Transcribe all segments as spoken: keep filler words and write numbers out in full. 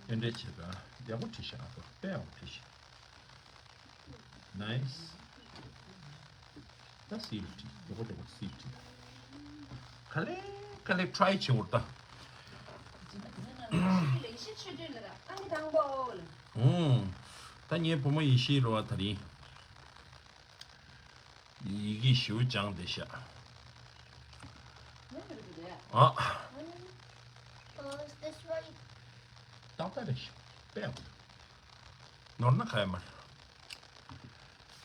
དེ་འདྲའི་བྱེད་པ་ཡག་པོ་བྲིས་ཤག་ཨ་ཁོ་དཔེ་ཡག་པོ་བྲིས་ཤག Nice. ད་སིལ་བྲིས་མགྱོགས་པོ་མགྱོགས་པོ་སིལ་བྲིས། ག་ལེ་ག་ལེ་try བྱེད་འོར་ད། ཨང་། ད་ངའི་བུ་མོ་ཡེ་ཤེས་རོ་བ་ད་རིང་ཡི་གེ་ཞིའུ་སྦྱངས་བསྡད་ཤག་ཨ། ཏག་ཏག་རེད་ཤག་དཔེ་ཡག་པོ་འདུག་ནོར་ན་ཁ་ཡ་མར།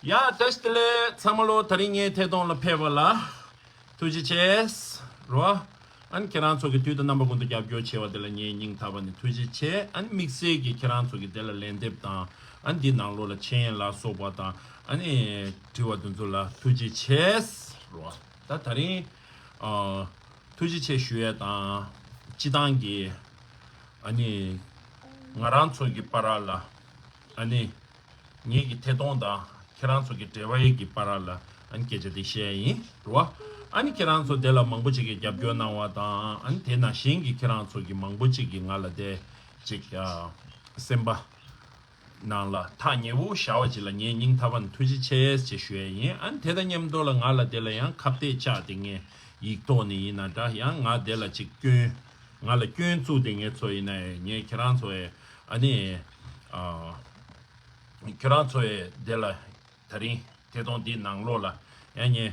ཡ་བཀྲ་ཤིས་བདེ་ལེགས་ཚང་མ་ལོ། ད་རིང་ངའི་ཐད་གཏོང་ལ་ཕེབས་པ་ལ་ཐུགས་རྗེ་ཆེ་རོ། ཨ་ནི་ཁྱེད་རང་ཚོ་གི་དུས་དང་རྣམ་པ་ཀུན་ཏུ་རྒྱབ་སྐྱོར་བྱས་པ་དེ་ལ་ངས་སྙིང་ཐག་པ་ནས་ཐུགས་རྗེ་ཆེ། ཨ་ནི་དམིགས་བསལ་གྱིས་ཁྱེད་རང་ཚོ་གི་དེ་ལ་ལན་འདེབས་དང་ཨ་ནི་འདི་ནང་ལོགས་ལ་མཆན་ལ་སོགས་པ་དང་ཨ་ནི་དྲི་བ་དེ་ཚོ་ལ་ཐུགས་རྗེ་ཆེ་རོ། ད་ད་རིང་ཨ་ཐུགས་རྗེ་ཆེ་ཞུ་ཡས་དང་སྤྱི་བཏང་གི་ཨ་ནི་ང་རང་ཚོ་གི་བར་ལ་ཨ་ནི། ངེད་ཀྱི་ཐད་གཏོང་དང་ཁྱེད་རང་ཚོ་གི་འབྲེལ་བ་ཡི་གི་བར་ལ་ཨ་ནི་སྐད་ཆ་དེ་བཤད་ཡིན་རོ། ཨ་ནི་ཁྱེད་རང་ཚོ་དེ་ལ་མང་པོ་ཅིག་གིས་རྒྱབ་སྐྱོར་གནང་བ་དང་ཨ་ནི་དེ་ནང་བཞིན་གྱི་ཁྱེད་རང་ཚོ་གི་མང་པོ་ཅིག་གིས་ང་ལ་དེ་ཅིག་ཨ་སེམས་པ་ནང་ལ་ཐག་ཉེ་བོ་བཞག་པ་ཅིག་ལ་ངས་སྙིང་ཐག་པ་ནས་ཐུགས་རྗེ་ཆེ་ཞེས་ཞུ་ཡས་ཡིན། ཨ་ནི་དེ་དང་མཉམ་དུ་ལ་ང་ལ་དེ་ལ་ཡང་ཁ་གཏད་བཅག་སྟེ་ངས་ཡིག་ཐོག་ནས་ཡིན་ན་འདྲ་ཡང་ང་དེ་ལ་ཅིག་སྐྱོན་ང་ལ་སྐྱོན་བཙུགས་ཏེ་ངས་ཚོ་ཡིན་ན་ཡང་ངས་ཁྱེད་རང་ཚོ་ཡི་ཨ་ནི་ཨ། ཁྱོད་རང་ཚོ་ཡི་དེ་ལ་ད་རིང་ཐད་གཏོང་འདི་ནང་ལོགས་ལ་ཡང་ངས་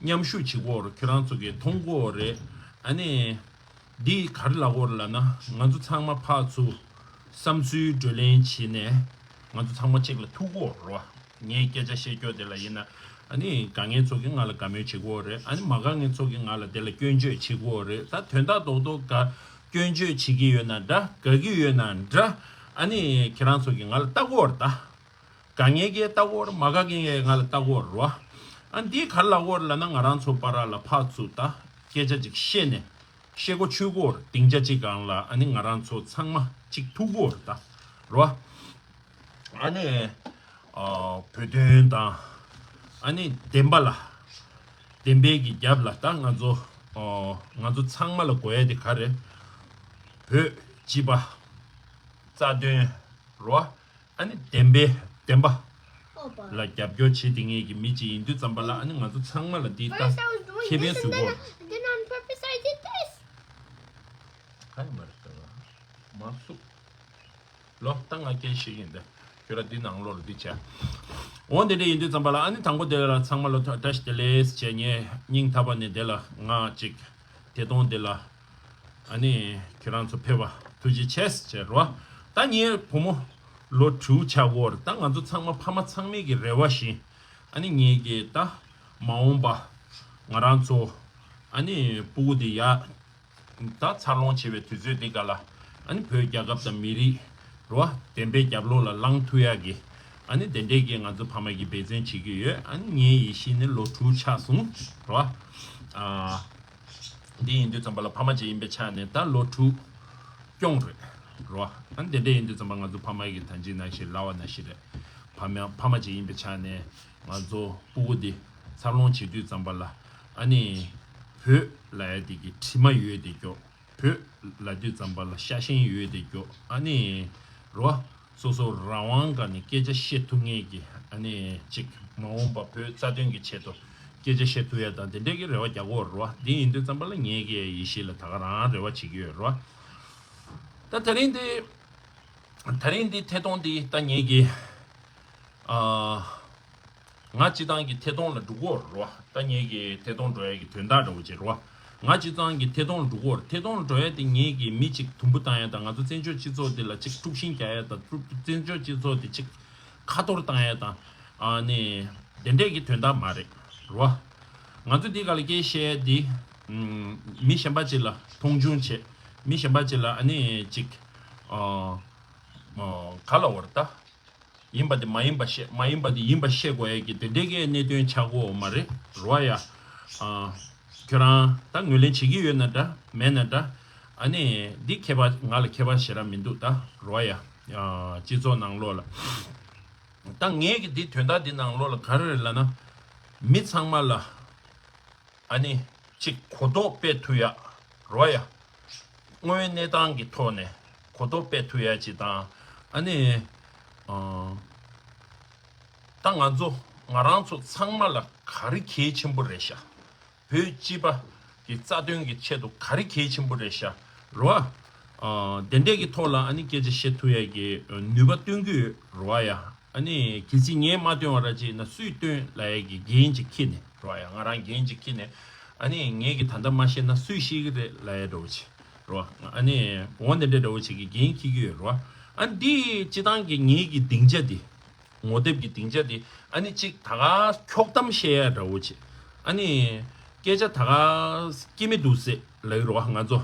མཉམ་ཞུགས་བྱེད་དགོས་རེད། ཁྱོད་རང་ཚོ་གིས་མཐོང་དགོས་རེད། ཨ་ནི་འདི་ག་རེ་ལབ་དགོས་རེད་ལབ་ན་ང་ཚོ་ཚང་མ་ཕར་ཚུར་བསམ་ཚུལ་བགྲོ་གླེང་བྱས་ནས་ང་ཚོ་ཚང་མ་གཅིག་ལ་ཐུག་དགོས་རེད་བ། ངས་སྐད་ཆ་བཤད་རྒྱུ་དེ་ལ་ཡིན་ན་ཨ་ནི་དགའ་མཁན་ཚོ་གིས་ང་ལ་དགའ་མོས་བྱེད་དགོས་རེད། ཨ་ནི་མ་དགའ་མཁན་ཚོ་གིས་ང་ལ་དེ་ལ་སྐྱོན་བརྗོད་བྱེད་དགོས་རེད། ད་དོན་དག་རྡོག་རྡོག་དགའ་སྐྱོན་བརྗོད་བྱེད་ཀྱི་ཡོད་ན་འདྲ་དགའ་གི་ཡོད་ན་འདྲ་ཨ་ནི་ཁྱེད་རང་ཚོ་གིས་ང་ལ་ལྟ་དགོས་རེད་ད། དགའ་མཁན་གྱིས་ལྟ་དགོས་རེད། མ་དགའ་མཁན་གྱིས་ང་ལ་ལྟ་དགོས་རེད་བ། ཨ་འདིས་ག་རེ་ལབ་དགོས་རེད་ལབ་ན་ང་རང་ཚོ་བར་ལ་ཕར་ཚུར་ད་སྐད་ཆ་ཅིག་བཤད་ནས་བཤད་སྒོ་ཆོད་དགོས་རེད། སྡིངས་ཆ་གཅིག་སྒང་ལ་ཨ་ནི་ང་རང་ཚོ་ཚང་མ་གཅིག་ཐུག་དགོས་རེད་ད་རེད་བ། ཨ་ནི་ཨ་བོད་དོན་དང་ཨ་ནི་བདེན་པ་ལ་བདེན་པའི་གི་རྒྱབ་ལ་ད་ང་ཚོ་ཨ་ང་ཚོ་ཚང་མ་ལ་དགོས་ཡ་དེ་ག་རེད། བོད་སྤྱི་པ་རྩ་དོན་རེད་བ། ཨ་ནི་བདེན་པའི་བདེན་པ་ལ་རྒྱབ་སྐྱོར་བྱེད་བསྡད་མཁན་གྱི་མི་གཅིག་ཡིན་དུས་ཙམ་པ་ལ་ཨ་ནི་ང་ཚོ་ཚང་མ་ལ་འདི་ལྟ་ཁེ་ཕན་བཟོ་དགོས། ག་ཡི་མ་རེད་ལྟ་བ་མ་སུ་ལོ་ལྟ་ང་སྐད་ཤེས་ཡིན་ཏེ་ཁྱོད་ར་འདི་ནང་ལོགས་ལ་འདི་བྱས། འོ་འདི་འདྲ་ཡིན་དུས་ཙམ་པ་ལ་ཨ་ནི་དང་པོ་དེ་ལ་ཚང་མ་ལ་ཐོ་བཀྲ་ཤིས་བདེ་ལེགས་བྱས་ངས་སྙིང་ཐག་པ་ནས་དེ་ལ་ང་གཅིག་དེ་གཏོང་དེ་ལ། ཨ་ནི་ཁྱེད་རང་ཚོ་ཕེབས་པ་ཐུགས་རྗེ་ཆེ་ཟེར་རོ། ད་ངའི་བུ་མོ་ལོ་དྲུག་ཆགས་ཡོད་རེད། ད་ང་ཚོ་ཚང་མ་ཕ་མ་ཚང་མའི་གི་རེ་བ་བཞིན་ཨ་ནི་ངེད་ཀྱི་ད་མ་འོངས་པ་ང་རང་ཚོ་ཨ་ནི་སྤུ་གུ་དེ་ཡ་ད་འཚར་ལོངས་བྱེད་པའི་དུས་ཚོད་འདི་ག་ལ་ཨ་ནི་བོད་རྒྱལ་ཁབ་དང་མི་རིགས་རོ་བདེན་པའི་རྒྱབ་ལོགས་ལ་ལངས་ཐུབ་ཡག་གི་ཨ་ནི་དེ་འདྲས་ཀྱི་ང་ཚོ་ཕ་མ་གི་འབད་བརྩོན་བྱེད་ཀྱི་ཡོད། ཨ་ནི་ངའི་ཡིད་ཤེས་ནི་ལོ་དྲུག་ཆགས་སོང་རོ། ཨ། འདི་ཡིན་དུས་ཙམ་པ་ལ་ཕ་མ་གཅིག་ཡིན་པའི་ཆ་ནས་ད་ལོ་དྲུག་སྐྱོང་རེད་རོ། ཨ་ནི་དེ་འདྲ་ཡིན་དུས་ཙམ་པ་ང་ཚོ་ཕ་མ་གི་ད་ཅི་ནང་བཞིན་ལབ་པ་ནང་བཞིན་རེད། ཕ་མ་ཕ་མ་གཅིག་ཡིན་པའི་ཆ་ནས་ང་ཚོ་སྤུ་གུ་འདི་འཚར་ལོངས་བྱེད་དུས་ཙམ་པ་ལ་ཨ་ནི་བོད་ལབ་ཡ་དེ་གི་དྲི་མ་ཡོད་དེ་སྐྱོ། བོད་ལབ་དུས་ཙམ་པ་ལ་ཤ་ཞེན་ཡོད་དེ་སྐྱོ། ཨ་ནི་རོ། སོ་སོ་རང་དབང་སྒང་ནས་སྐད་ཆ་བཤད་ཐུབ་མཁན་གྱི་ཨ་ནི་ཅིག་མ་འོངས་པ་བོད་རྩ་དོན་གྱི་ཆེད་དུ་སྐད་ཆ་བཤད་ཐུབ་ཡ་དང་དེ་འདྲས་ཀྱི་རེ་བ་རྒྱག་གི་ཡོད་རེད་བ། འདི་ཡིན་དུས་ཙམ་པ་ལ་ངས་ཀྱི་ཡེ་ཤེས་ལ་ད་ག་རང་རེ་བ་བྱེད་ཀྱི་ཡོད་རེད་བ། ད་དེ་རིང་འདི་དེ་རིང་འདི་ཐད་གཏོང་འདི་ད་ངས་ཀྱི་ཨ། ང་སྤྱི་བཏང་གི་ཐད་གཏོང་ལ་འགྲོ་གི་ཡོད་རེད་བ། ད་ངེད་ཀྱི་ཐད་གཏོང་འགྲོ་ཡ་གི་དོན་དག་འདྲ་བོ་ཅིག་རེད་བ། ང་སྤྱི་བཏང་གི་ཐད་གཏོང་ལ་འགྲོ་གི་ཡོད་རེད། ཐད་གཏོང་ལ་འགྲོ་ཡ་དེ་ངེད་ཀྱི་མི་གཅིག་དུམ་བུ་བཏང་ཡ་དང་ང་ཚོ་བཙན་བྱོལ་སྤྱི་ཚོགས་འདི་ལ་ཅིག་དཀྲུག་ཤིང་རྒྱག་ཡ་དང་དཀྲུག་བཙན་བྱོལ་སྤྱི་ཚོགས་དེ་ཅིག་ཁ་གཏོར་བཏང་ཡ་དང་ཨ་ནི་དེ་འདྲས་ཀྱི་དོན་དག་མ་རེད་རེད་བ། ང་ཚོ་འདི་ག་ལ་སྐད་བཤད་ཡ་འདི་མི་གཞན་པ་ཅིག་ལ་མཐོང་ཆུང་བྱེད། མི་གཞན་པ་ཅིག་ལ་ཨ་ནི་ཅིག་ཨ་ག་ལ་བར་ད། ཡིན་པ་དེ་མ་ཡིན་པ་བཤད། མ་ཡིན་པ་དེ་ཡིན་པ་བཤད་དགོས་ཡ་གི་དེ་འདྲའི་གི་གནད་དོན་ཆགས་ཀྱི་ཡོད་མ་རེད་རོ་ཡ། ཨ། ཁྱོད་རང་ད་ངོས་ལེན་བྱེད་ཀྱི་ཡོད་ན་འདྲ་མེད་ན་འདྲ། ཨ་ནི་འདི་ཁྱད་པར་ང་ལ་ཁྱད་པར་ཞེ་དྲག་མི་འདུག་ད་རོ་ཡ། ཨ། སྤྱི་ཚོགས་ནང་ལོགས་ལ། ད་ངས་གི་འདི་དོན་དག་འདི་ནང་ལོགས་ལ་ག་རེ་རེད་ལབ་ན། མི་ཚང་མ་ལ་ཨ་ནི་གཅིག་གོ་རྟོགས་སྤེལ་ཐུབ་ཡ་རོ་ཡ། དངོས་ཡོད་གནས་སྟངས་ཀྱི་ཐོག་ནས་ གོ་རྟོགས་སྤེལ་ཐུབ་ཡ་ཅིག་དང་། ཨ་ནི་ཨ་ད་ང་ཚོ་ང་རང་ཚོ་ཚང་མ་ལ་ག་རེ་གལ་ཆེན་པོ་རེད་ཤག་བོད་སྤྱི་པ་གི་རྩ་དོན་གྱི་ཆེད་དུ་ག་རེ་གལ་ཆེན་པོ་རེད་ཤག་རེད་བ། ཨ་དེ་འདྲས་ཀྱི་ཐོག་ལ་ཨ་ནི་སྐད་ཆ་བཤད་ཐུབ་ཡ་གི་ནུས་པ་སྟོན་གྱི་ཡོད་རེད་བ་ཡ། ཨ་ནི་གལ་སྲིད་ངས་མ་སྟོན་པ་ར་ཅིག་ཡིན་ན་སུས་སྟོན་ལབ་ཡ་གི་འགན་ཅིག་འཁྱེར་ནས་རེད་བ་ཡ། ང་རང་འགན་ཅིག་འཁྱེར་ནས། ཨ་ནི་ངས་གི་ད་ལྟ་མ་བཤད་ན་སུས་ཤེས་ཀྱི་རེད་ལབ་ཡ་འདྲ་བོ་ཅིག་རེད་བ། ཨ་ནི་འོ་འདི་འདྲ་འདྲ་བོ་ཅིག་གི་འགན་འཁྱེར་གྱི་ཡོད་རེད་བ། ཨ་ནི་འདི་སྤྱི་བཏང་གི་ངེད་ཀྱི་སྡིངས་ཆ་འདི། ངོ་དེབ་ཀྱི་སྡིངས་ཆ་འདི་ཨ་ནི་གཅིག་ད་ག་འཁྱོག་གཏམ་བཤད་ཡ་འདྲ་བོ་ཅིག་ཨ་ནི་སྐད་ཆ་ད་ག་སྐྱེ་མི་འདུག་ཟེར་ལབ་ཀྱི་རེད་བ་ང་ཚོ།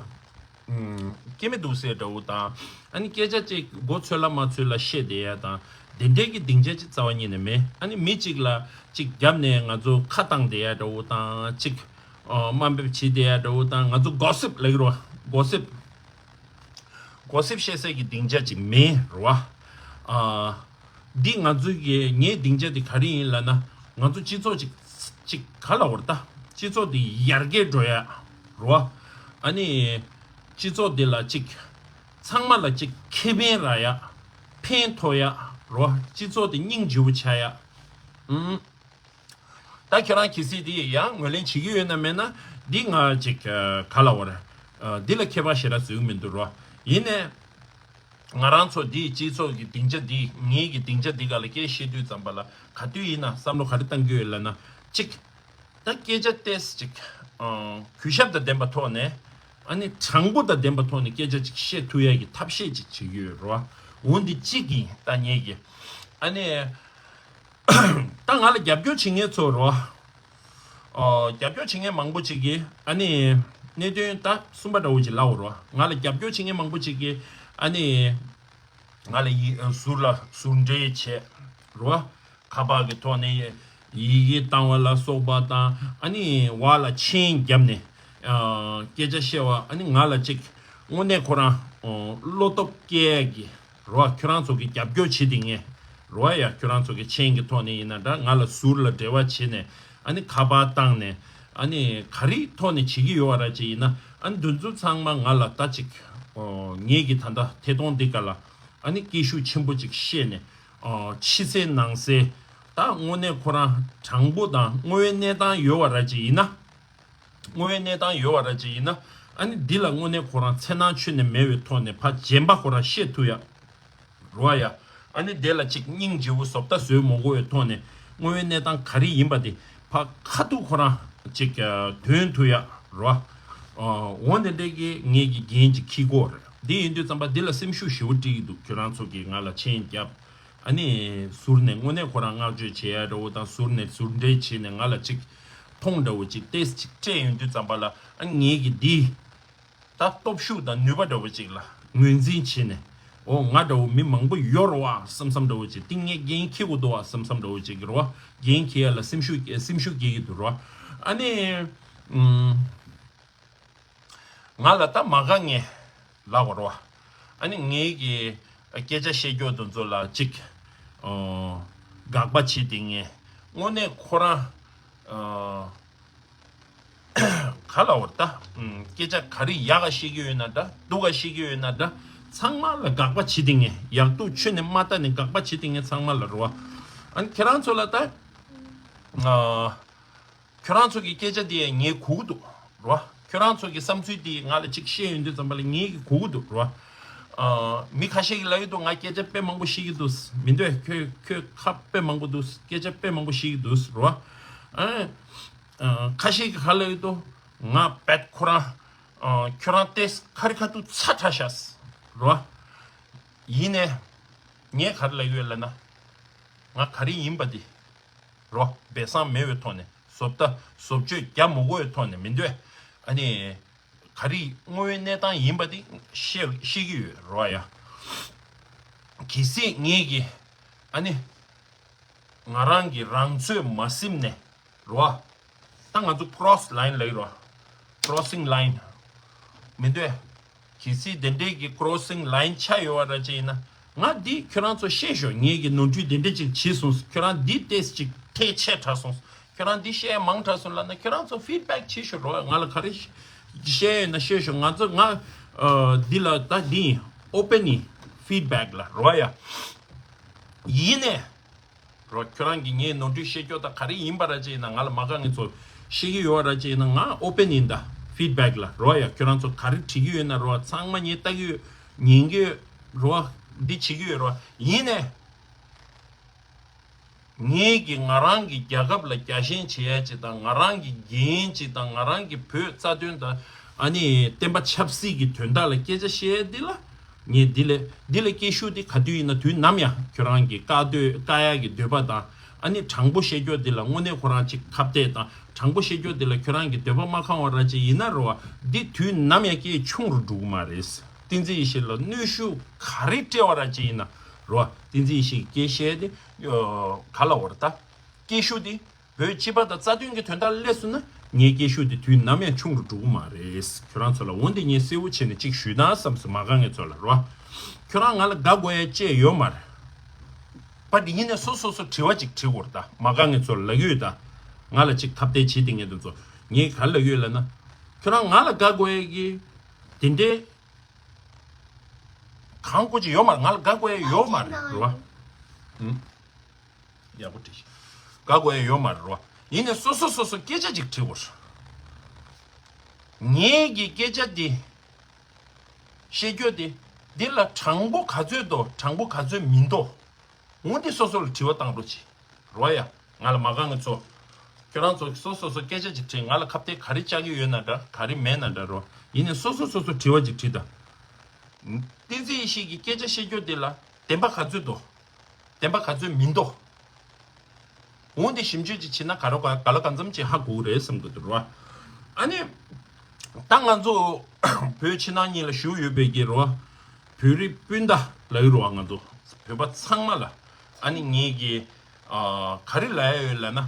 ཨུམ། སྐྱེ་མི་འདུག་ཟེར་འདྲ་བོ་དང་། ཨ་ནི་སྐད་ཆ་གཅིག་མགོ་ཚོས་ལ་མ་ཚོས་ལ་བཤད་བསྡད་ཡ་དང་། དེ་འདྲའི་གི་སྡིངས་ཆ་ཅིག་རྩ་བ་ཉིད་ནས་མེད། ཨ་ནི་མི་གཅིག་ལ་གཅིག་རྒྱབ་ནས་ང་ཚོ་ཁ་བཏང་བསྡད་ཡ་འདྲ་བོ་དང་གཅིག་ཨ་དམའ་འབེབས་བྱེད་བསྡད་ཡ་འདྲ་བོ་དང་། ང་ཚོ་གོ་སིབ་ལབ་ཀྱི་རེད་བ། གོ་སིབ། གོ་སིབ་བཤད་སའི་གི་སྡིངས་ཆ་ཅིག་མེད་རེད་བ། ཨ། འདི་ང་ཚོའི་གི་ངའི་སྡིངས་ཆ་འདི་ག་རེ་ཡིན་ལབ་ན། ང་ཚོ་སྤྱི་ཚོགས་ཅིག་ཅིག་ག་ལབ་དགོས་རེད་ད། སྤྱི་ཚོགས་འདི་ཡར་རྒྱས་འགྲོ་ཡ་རེད་བ། ཨ་ནི་སྤྱི་ཚོགས་འདི་ལ་ཅིག་ཚང་མ་ལ་ཅིག་ཁེ་ཕན་རག་ཡ། ཕན་ཐོགས་ཡ་རེད་བ། སྤྱི་ཚོགས་འདི་སྙིང་རྗེ་པོ་ཆགས་ཡ། ཨུམ། ད་ཁྱོད་རང་གལ་སྲིད་དེ་ཡང་ངོས་ལེན་བྱེད་ཀྱི་ཡོད་ན་མེད་ན། འདི་ང་ཅིག་ཨ་ག་ལབ་དགོས་རེད། ཨ་འདི་ལ་ཁྱད་པར་ཞེ་དྲག་བཟོ་གི་མི་འདུག་རོ། ཡིན་ནའི་ང་རང་ཚོ་འདིའི་སྤྱི་ཚོགས་ཀྱི་སྡིངས་ཆ་འདི། ངེད་ཀྱི་སྡིངས་ཆ་འདི་ག་ལ་སྐད་བཤད་དུས་ཙམ་པ་ལ་ག་དུས་ཡིན་ན་བསམ་བློ་ག་རེ་བཏང་གི་ཡོད་ལབ་ན། གཅིག་ད་སྐད་ཆ་ཏོག་ཙམ་ཅིག་ཨ་གུས་ཞབས་དང་ལྡན་པ་ཐོག་ནས། ཨ་ནི་དྲང་པོ་དང་ལྡན་པ་ཐོག་ནས་སྐད་ཆ་ཅིག་བཤད་ཐུབ་ཡ་གི་ཐབས་ཤེས་ཅིག་བྱེད་ཀྱི་ཡོད་རོ། འོ་འདི་གཅིག་ཡིན་ད་ངེད་ཀྱི། ཨ་ནི། ད་ང་ལ་རྒྱབ་སྐྱོར་བྱེད་མཁན་ཚོ་རོ། ཨོ། རྒྱབ་སྐྱོར་བྱེད་མཁན་མང་པོ་ཅིག་གིས་ཨ་ནི། གནད་དོན་ད་གསུམ་པ་འདྲ་བོ་ཅིག་ལབ་དགོས་རོ། ང་ལ་རྒྱབ་སྐྱོར་བྱེད་མཁན་མང་པོ་ཅིག་གིས་ཨ་ནི། ང་ལ་ཡི་ཟུར་ལ་ཟུར་འབྲེལ་བྱས་རོ། ཁ་པར་གྱི་ཐོག་ནས་ཡི་གེ་བཏང་བ་ལ་སོགས་པ་དང་། ཨ་ནི་བར་ལ་མཆན་བརྒྱབ་ནས་ཨ་སྐད་ཆ་བཤད་པ། ཨ་ནི་ང་ལ་ཅིག་དངོས་གནས་ཁོ་རང་ཨོ་བློ་སྟོབས་སྐྱེ་ཡ་གི་རོ། ཁྱོད་རང་ཚོ་གི་རྒྱབ་སྐྱོར་བྱེད་དེ་ངས་རོ། ཡ་ཁྱོད་རང་ཚོ་གི་མཆན་གྱི་ཐོག་ནས་ཡིན་ན་འདྲ། ང་ལ་ཟུར་ལ་འབྲེལ་བ་བྱས་ནས། ཨ་ནི་ཁ་པར་བཏང་ནས། ཨ་ནི་ག་རེའི་ཐོག་ནས་བྱེད་ཀྱི་ཡོད་པ་ར་ཅིག་ཡིན་ན། ཨ་ནི་འདི་ཚོ་ཚང་མ་ང་ལ་ད་ཅིག་ཨོ་ངེད་ཀྱི་ད་ལྟ་ཐད་གཏོང་འདི་ག་ལ་ཨ་ནི་སྐད་ཤུགས་ཆེན་པོ་ཅིག་བཤད་ནས། ཨོ་ཕྱི་གསལ་ནང་གསལ། ད་དངོས་གནས་ཁོ་རང་དྲང་པོ་དང་དངོས་ཡོད་གནས་སྟངས་ཡོད་པ་ར་ཅིག་ཡིན་ན། དངོས་ཡོད་གནས་སྟངས་ཡོད་པ་ར་ཅིག་ཡིན་ན། ཨ་ནི་འདི་ལ་དངོས་གནས་ཁོ་རང་འཚེར་སྣང་ཁྱོན་ནས་མེད་པའི་ཐོག་ནས་ཕར་རྗེན་པ་ཁོ་རང་བཤད་ཐུབ་ཡ་རོ་ཡ། ཨ་ནི་དེ་ལ་ཅིག་སྙིང་རྗེ་བོ་བཟོ་ལྟ་བཟོས་མ་དགོས་པའི་ཐོག་ནས། དངོས་ཡོད་གནས་སྟངས་ག་རེ་ཡིན་པ་དེ་ཕར་ཁ་ཐུག་ཁོ་རང་ཅིག་ཨ་འདོན་ཐུབ་ཡ་རོ། ཨ་འོ་འདི་འདྲའི་གི་ངེད་ཀྱི་འགན་ཅིག་འཁྱེར་དགོས་རེད། འདི་ཡིན་དུས་ཙམ་པ་འདི་ལ་སེམས་ཤུགས་ཞེ་པོ་སྤྲད་ཀྱི་འདུག་ཁྱོད་རང་ཚོ་གིས་ང་ལ་མཆན་བརྒྱབ། ཨ་ནི་ཟུར་ནས་དངོས་གནས་ཁོ་རང་བསྔགས་བརྗོད་བྱེད་ཡ་འདྲ་བོ་དང་། ཟུར་ནས་ཟུར་འབྲེལ་བྱས་ནས་ང་ལ་ཅིག་མཐོང་འདྲ་བོ་ཅིག་ཏོག་ཙམ་ཅིག་སྤྲད་ཡོང་དུས་ཙམ་པ་ལ། ཨ་ངེད་ཀྱིས་འདི་ད་སྟོབས་ཤུགས་དང་ནུས་པ་འདྲ་བོ་ཅིག་ལ་ངོས་འཛིན་བྱས་ནས། འོ་ང་འདྲ་བོ་མི་མང་པོ་ཡོད་རེད་བ་བསམ་བསམ་འདྲ་བོ་ཅིག་འདི་ངས་འགན་འཁྱེར་དགོས་འདུག་བ་བསམ་བསམ་འདྲ་བོ་ཅིག་གི་རེད་བ། འགན་འཁྱེར་ཡ་ལ་སེམས་ཤུགས་སེམས་ཤུགས་སྐྱེ་གི་འདུག་རེད་བ། ཨ་ནི། ཨུམ། ང་ལ་ད་མ་དགའ་ངེས་ལབ་དགོས་རེད་བ། ཨ་ནི་ངེད་ཀྱི་སྐད་ཆ་བཤད་རྒྱུ་དེ་ཚོ་ལ་ཅིག་ཨོ་དགག་པ་བྱེད་དེ་ངས་དངོས་གནས་ཁོ་རང་ཨོ་ག་ལབ་དགོས་རེད་ད། ཨུམ། སྐད་ཆ་ག་རེ་ཡག་ག་བཤད་ཀྱི་ཡོད་ན་འདྲ། སྡུག་ག་བཤད་ཀྱི་ཡོད་ན་འདྲ། ཚང་མ་ལ་དགག་པ་བྱེད་དེ་ངས། ཡག་སྡུག་ཁྱོན་ནས་མ་ལྟ་ནས་དགག་པ་བྱེད་དེ་ངས་ཚང་མ་ལ་རེད་བ། ཨ་ནི་ཁྱེད་རང་ཚོ་ལ་ད་ཨོ། ཁྱོད་རང་ཚོ་གི་སྐད་ཆ་དེ་ངས་གོ་གི་འདུག་རོ། ཁྱོད་རང་ཚོ་གི་བསམ་ཚུལ་དེ་ང་ལ་ཅིག་བཤད་ཡོང་དུས་ཙམ་པ་ལ་ངས་གི་གོ་གི་འདུག་རོ། ཨ་མི་ཁ་ཤས་ཀྱིས་ལབ་ཀྱི་འདུག་ང་སྐད་ཆ་དཔེ་མང་པོ་བཤད་ཀྱི་འདུག་མི་འདུག་ཁྱོད་ཁྱོད་ཁ་དཔེ་མང་པོ་འདུག་སྐད་ཆ་དཔེ་མང་པོ་བཤད་ཀྱི་འདུག་རོ། ཨ་ཨ་ཁ་ཤས་ཀྱིས་ག་ལབ་ཀྱི་འདུག་ང་བད་ཁོ་རང་ཨ་ཁྱོད་རང་ཏོག་ཙམ་ཁ་རི་ཁ་ཐུག་ཚ་དྲགས་ཤག་རོ། ཡིན་ནའི་ངས་ག་རེ་ལབ་ཀྱི་ཡོད་ལབ་ན། ང་ག་རེ་ཡིན་པ་དེ། རོ། སྦས་གསང་མེད་པའི་ཐོག་ནས། བཟོ་ལྟ་བཟོ་བཅོས་རྒྱག་མ་དགོས་པའི་ཐོག་ནས་མི་འདོད། ཨ་ནི། ག་རེ་དངོས་ཡོད་གནས་སྟངས་ཡིན་པ་དེ་བཤད་བཤད་ཀྱི་ཡོད་རོ་ཡ། གལ་སྲིད་ངེད་ཀྱིས་ཨ་ནི། ང་རང་གི་རང་ཚོད་མ་ཟིན་ནས་རོ། ད་ང་ཚོ་cross line ལབ་ཀྱི་རོ། crossing line མི་འདོད། གལ་སྲིད་དེ་འདྲའི་གི་crossing line ཆགས་ཡོད་པ་ར་ཅིག་ཡིན་ན། ང་འདི་ཁྱོད་རང་ཚོ་བཤད་ཤོག་ངེད་ཀྱིས་ནོར་འཁྲུལ་དེ་འདྲ་ཅིག་བྱས་སོང་། ཁྱོད་རང་འདི་ཏོག་ཙམ་ཅིག་ཐལ་ཆད་དྲགས་སོང་། ཁྱོད་རང་འདི་བཤད་མང་དྲགས་སོང་ལབ་ན། ཁྱོད་རང་ཚོ་feedback བྱེད་ཤོག་རོ། ང་ལ་ག་རེ་བཤད་ཡོད་ན་བཤད་ཤོག་ང་ཚོ་ང་ཨ་འདི་ལ་ད་འདི་ཡིན། ཨོ་པེ་ནི་ཕིཌ་བེག་ལ་རོ་ཡ། ཡིན་ནས་རོ། ཁྱོད་རང་གིས་ངས་ནོར་འཁྲུལ་བཤད་རྒྱུ་དང་ག་རེ་ཡིན་པ་ར་ཅིག་ཡིན་ན། ང་ལ་མ་དགའ་ངེས་ཚོ་བཤད་ཀྱི་ཡོད་ར་ཅིག་ཡིན་ན། ང་ཨོ་པེ་ནི་ཡིན་ད་ཕིཌ་བེག་ལ་རོ་ཡ། ཁྱོད་རང་ཚོ་ག་རེ་བྲིས་ཀྱི་ཡོད་ན་རོ། ཚང་མ་ངས་ལྟ་གི་ཡོད། ཉན་གི་ཡོད་རོ། འདི་བྱེད་ཀྱི་ཡོད་རོ། ཡིན་ནས། ངེད་ཀྱིས་ང་རང་གི་རྒྱལ་ཁབ་ལ་རྒྱལ་ཞེན་བྱེད་ཡ་ཅིག་དང་། ང་རང་གི་འགན་ཅིག་དང་། ང་རང་གི་བོད་རྩ་དོན་དང་། ཨ་ནི་བསྟན་པ་ཆབ་སྲིད་ཀྱི་དོན་དག་ལ་སྐད་ཆ་བཤད་ཡ་འདི་ལ། ངས་འདི་ལས་འདི་ལས་སྐད་ཤུགས་འདི་ག་དུས་ཡིན་ན་དུས་ནམ་ཡང་ཁྱོད་རང་གི་བཀག་འདོད་བཀག་ཡ་གི་འདོད་པ་དང་། ཨ་ནི་དྲང་པོ་བཤད་རྒྱུ་འདི་ལ་དངོས་གནས་ཁོ་རང་ཅིག་ཁ་གཏད་དང་། དྲང་པོ་བཤད་རྒྱུ་འདི་ལ་ཁྱོད་རང་གི་འདོད་པ་མ་ཁེངས་པ་ར་ཅིག་ཡིན་ན་རོ། འདི་དུས་ནམ་ཡང་སྐད་ཆུང་རུ་འགྲོ་གི་མ་རེད། བསྟན་འཛིན་ཡེ་ཤེས་ལ་གནོན་ཤུགས་ག་རེ་སྤྲད་པ་ར་ཅིག་ཡིན་ན་རོ། བསྟན་འཛིན་ཡེ་ཤེས་ཀྱི་སྐད་བཤད་དེ་ག་ལ་བར་ད། སྐད་ཤུགས་དེ་བོད་སྤྱི་པ་དང་རྩ་དོན་གྱི་དོན་དག་སླེབས་སོང་ན། ངའི་སྐད་ཤུགས་དེ་དུས་ནམ་ཡང་ཆུང་རུ་འགྲོ་གི་མ་རེད། ཁྱོད་རང་ཚོ་ལ་འོན་ཏེ་ངས་གསལ་བོ་བྱས་ནས་གཅིག་ཞུས་ན་བསམ་སོང་། མ་དགའ་ངེས་ཚོ་ལ་རོ། ཁྱོད་རང་ང་ལ་དགའ་དགོས་ཡ་ཅེས་ཡོད་མ་རེད། པ་དེ་ཡིན་ནས་སོ་སོ་སོ་དྲི་བ་ཅིག་དྲི་དགོས་རེད་ད། མ་དགའ་ངེས་ཚོ་ལ་ལབ་ཡོད་ད། ང་ལ་ཅིག་ཁ་གཏད་བྱེད་དེ་ངེས་དུ་ཚོ་ངས་ག་ལབ་ཡོད་ལབ་ན། ཁྱོད་རང་ང་ལ་དགའ་དགོས་ཡ་གི་དེ་འདྲའི་གང་དགོས་ཅིག་ཡོད་མ་རེད། ང་ལ་དགའ་དགོས་ཡ་ཡོད་མ་རེད་རོ། ཨུམ། ཡག་པོ་བྲིས་ཤག་དགའ་དགོས་ཡ་ཡོད་མ་རེད་རོ། ཡིན་ནས་སོ་སོ་སོ་སོ་སྐད་ཆ་ཅིག་དྲི་དགོས། ངེད་ཀྱི་སྐད་ཆ་འདི་བཤད་རྒྱུ་འདི་འདི་ལ་དྲང་པོ་ག་ཚོད་འདུག་དྲང་པོ་ག་ཚོད་མི་འདུག་འོ་འདི་སོ་སོ་ལ་དྲི་བ་བཏང་རོགས་གྱིས་རོ་ཡ། ང་ལ་མ་དགའ་ངེས་ཚོ། ཁྱོད་རང་ཚོ་སོ་སོ་སོ་སྐད་ཆ་ཅིག་དྲིས། ང་ལ་ཁ་གཏད་ག་རེ་བཅག་གི་ཡོད་ན་འདྲ། ག་རེ་མེད་ན་འདྲ་རོ། ཡིན་ནས་སོ་སོ་སོ་སོ་དྲི་བ་ཅིག་དྲིས་དང་། བསྟན་འཛིན་ཡེ་ཤེས་ཀྱི་སྐད་ཆ་བཤད་རྒྱུ་འདི་ལ་བདེན་པ་ག་ཚོད་འདུག་བདེན་པ་ག་ཚོད་མི་འདུག་འོ་འདི་ཞིབ་འཇུག་ཅིག་བྱེད་ན་ག་རེ་ག་ག་ལ་གང་འཚམ་ཅིག་ཧ་གོ་གི་རེད་བསམ་གི་འདུག་རོ། ཨ་ནི། ད་ང་ཚོ་བོད་ཕྱི་ནང་གཉིས་ལ་བཞུགས་ཡོད་པའི་གི་རོ། བོད་རིགས་སྤུན་ཟླ་ལབ་ཡོད་རོ། ང་ཚོ་བོད་པ་ཚང་མ་ལ། ཨ་ནི་ངེད་ཀྱི་ཨ་ག་རེ་ལབ་ཡ་ཡོད་ལབ་ན།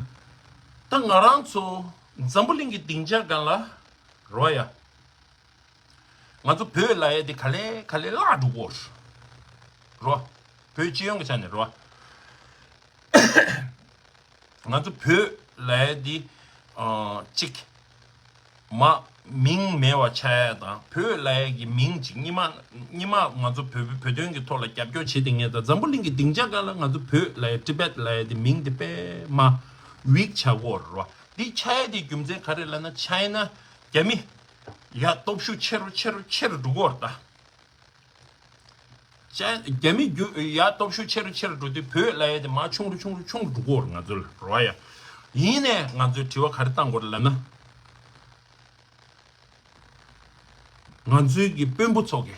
ད་ང་རང་ཚོ་འཛམ་བུ་གླིང་གི་སྡིངས་ཆ་སྒང་ལ་རོ་ཡ། ང་ཚོ་བོད་ལབ་ཡ་དེ་ག་ལེ་ག་ལེ་བརླག་འགྲོ་གི་ཡོད་རོ། བོད་སྤྱི་ཡོངས་ཀྱི་ཆ་ནས་རོ། ང་ཚོ་བོད་ལབ་ཡ་འདི་ཨ་གཅིག་མ་མིང་མེད་པ་ཆགས་ཡ་དང་། བོད་ལབ་ཡ་གི་མིང་གཅིག་སྔོན་མ་སྔོན་མ་ང་ཚོ་བོད་བོད་དོན་གྱི་ཐོག་ལ་རྒྱབ་སྐྱོར་བྱེད་དེ་ངེས་དང་། འཛམ་བུ་གླིང་གི་སྡིངས་ཆ་སྒང་ལ་ང་ཚོ་བོད་ལབ་ཡ་ཊི་བེཊ་ལབ་ཡ་འདི་མིང་འདི་དཔེ་མ་ཝིག་ཆགས་ཀྱི་ཡོད་རེད་བ། འདི་ཆགས་ཡ་འདི་རྒྱུ་མཚན་ག་རེ་ལབ་ན། ཆ་ཡིན་ན་རྒྱ་མི་ཡ་སྟོབས་ཤུགས་ཆེ་རུ་ཆེ་རུ་ཆེ་རུ་འགྲོ་གི་ཡོད་རེད་ད། ཅན། རྒྱ་མི་རྒྱུ་ཡ་སྟོབས་ཤུགས་ཆེ་རུ་ཆེ་རུ་འགྲོ་དུས་བོད་ལབ་ཡ་དེ་མར་ཆུང་རུ་ཆུང་རུ་ཆུང་རུ་འགྲོ་གི་ཡོད་རེད། ང་ཚོ་ལ་རོ་ཡ། ཡིན་ནས་ང་ཚོས་དྲི་བ་ག་རེ་བཏང་དགོས་རེད་ལབ་ན། ང་ཚོའི་གི་དཔོན་པོ་ཚོ་གི།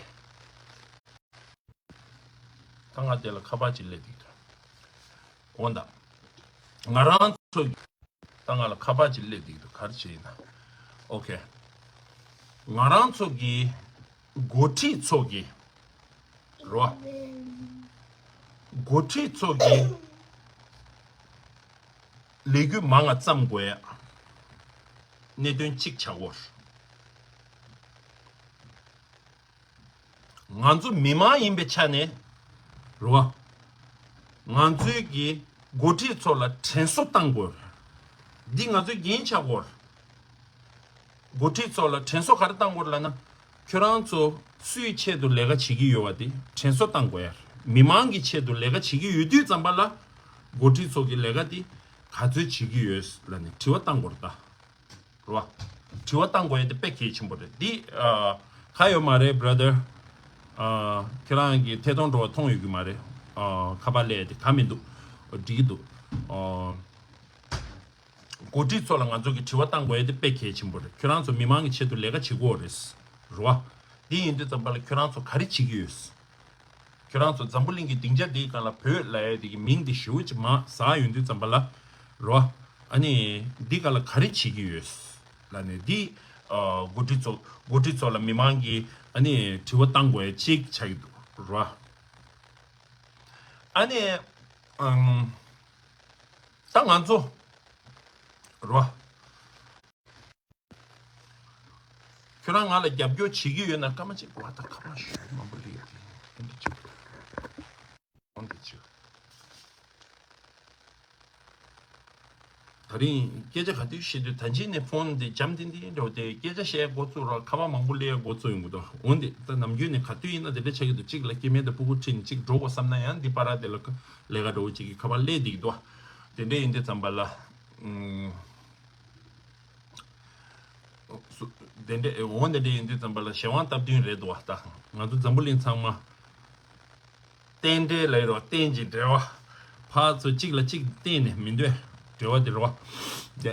ད་ང་དེ་ལ་ཁ་པར་ཅིག་སླེབས་འདུག་འོ་ད། ང་རང་ཚོ་གི། ད་ང་ལ་ཁ་པར་ཅིག་སླེབས་འདུག་ག་རེ་བྱས་ཡིན་ན། ཨོ་ཁེ། ང་རང་ཚོ་གི་འགོ་ཁྲིད་ཚོ་གི་རོ། འགོ་ཁྲིད་ཚོ་གི་ལས་འགུལ་མང་ང་བརྩམ་དགོས་ཡ་གནད་དོན་གཅིག་ཆགས་ཡོད། ང་ཚོ་མི་མང་ཡིན་པའི་ཆ་ནས་རེད་བ། ང་ཚོའི་གི་འགོ་ཁྲིད་ཚོ་ལ་དྲན་གསོ་བཏང་དགོས། འདི་ང་ཚོའི་འགན་ཆགས་དགོས། འགོ་ཁྲིད་ཚོ་ལ་དྲན་གསོ་ག་རེ་བཏང་དགོས་ལབ་ན། ཁྱོད་རང་ཚོ་སུའི་ཆེད་དུ་ལས་ཀ་བྱེད་ཀྱི་ཡོད་པ་དེ་དྲན་གསོ་བཏང་དགོས་ཡ། མི་མང་གི་ཆེད་དུ་ལས་ཀ་བྱེད་ཀྱི་ཡོད་དུས་ཙམ་པ་ལ། འགོ་ཁྲིད་ཚོ་གི་ལས་ཀ་དེ་ག་ཚོད་བྱེད་ཀྱི་ཡོད་ལབ་ནས་དྲི་བ་བཏང་དགོས་རེད་ད། རེད་བ། དྲི་བ་བཏང་དགོས་ཡ་དེ་དཔེ་གལ་ཆེན་པོ་རེད། འདི་ཨ་ག་ཡོད་མ་རེད་བྷ་ར་དར། ཨ་ཁྱེད་རང་གི་ཐད་གཏོང་འགྲོ་བ་མཐོང་ཡོད་ཀྱི་མ་རེད། ཨ་ཁ་པར་སླེབས་ཡ་དེ་ག་མི་འདུག་འགྲིག་གི་འདུག་ཨ་འགོ་ཁྲིད་ཚོ་ལ་ང་ཚོ་གི་དྲི་བ་བཏང་དགོས་ཡ་དེ་དཔེ་གལ་ཆེན་པོ་རེད། ཁྱོད་རང་ཚོ་མི་མང་གི་ཆེད་དུ་ལས་ཀ་བྱེད་དགོས་རེད། རེད་བ། འདི་ཡིན་དུས་ཙམ་པ་ལ་ཁྱོད་རང་ཚོ་ག་རེ་བྱེད་ཀྱི་ཡོད། ཁྱོད་རང་ཚོ་འཛམ་བུ་གླིང་གི་སྡིངས་ཆ་འདིའི་སྒང་ལ་བོད་ལབ་ཡ་དེ་གི་མིང་འདི་ཞེ་པོ་ཅིག་མར་ཟག་ཡོང་དུས་ཙམ་པ་ལ་རོ། ཨ་ནི་འདི་སྒང་ལ་ག་རེ་བྱེད་ཀྱི་ཡོད་ལབ་ནས་འདི་ཨ་འགོ་ཁྲིད་ཚོ་འགོ་ཁྲིད་ཚོ་ལ་མི་མང་གིས་ཨ་ནི་དྲི་བ་བཏང་དགོས་ཡ་ཅིག་ཆགས་ཀྱི་འདུག་རོ། ཨ་ནི་ཨམ་ད་ང་ཚོ་རོ། ཁྱོད་རང་ང་ལ་རྒྱབ་སྐྱོར་བྱེད་ཀྱི་ཡོད་ན་སྐར་མ་གཅིག་བ་ད་ཁ་པར་ཞུ་མང་པོ་སླེབས་ཀྱི་འདི་འདྲ་བྱེད། འོ་འདི་བྱེད། ད་ ད་རིང་སྐད་ཆ་ག་དུས་བཤད་དུས་ད་ཅི་ནས་ཕོན་དེ་འཇམ་ཏིང་ཏིང་འགྲོ་དེ་སྐད་ཆ་བཤད་འགོ་བཙུགས་རོགས་ཁ་པར་མང་པོ་སླེབས་འགོ་བཙུགས་ཡོང་གི་འདུག་འོན་ཏེ་ད་ནམ་རྒྱུན་ནས་ག་དུས་ཡིན་ན་དེ་འདྲ་ཆགས་ཀྱི་འདུག་གཅིག་ལ་སྐྱེ་དམན་དང་སྤུ་གུ་ཁྲིད་ནས་གཅིག་འགྲོ་དགོས་བསམ་ན་ཡང་འདི་པར་དེ་ལ་ལས་ཀ་འགྲོ་བོ་གཅིག་གི་ཁ་པར་སླེབས་བསྡད་ཀྱི་འདུག་དེ་འདྲ་ཡིན་དུས་ཙམ་པ་ལ། ཨུམ། སུ། དེ་འདྲ་འོ་དེ་འདྲ་ཡིན་དུས་ཙམ་པ་ལ་གཞན་དབང་སྟབས་བསྟུན་རེད་འདུག་བ། ད་ང་ཚོ་འཛམ་བུ་གླིང་ཚང་མ་རྟེན་འབྲེལ་ལ་རོ་རྟེན་གྱི་འབྲེལ་བ། ཕར་ཚུར་གཅིག་ལ་གཅིག་བརྟེན་ནས་མི་འདོད་འབྲེལ་བ་དེ་རོ། དེ་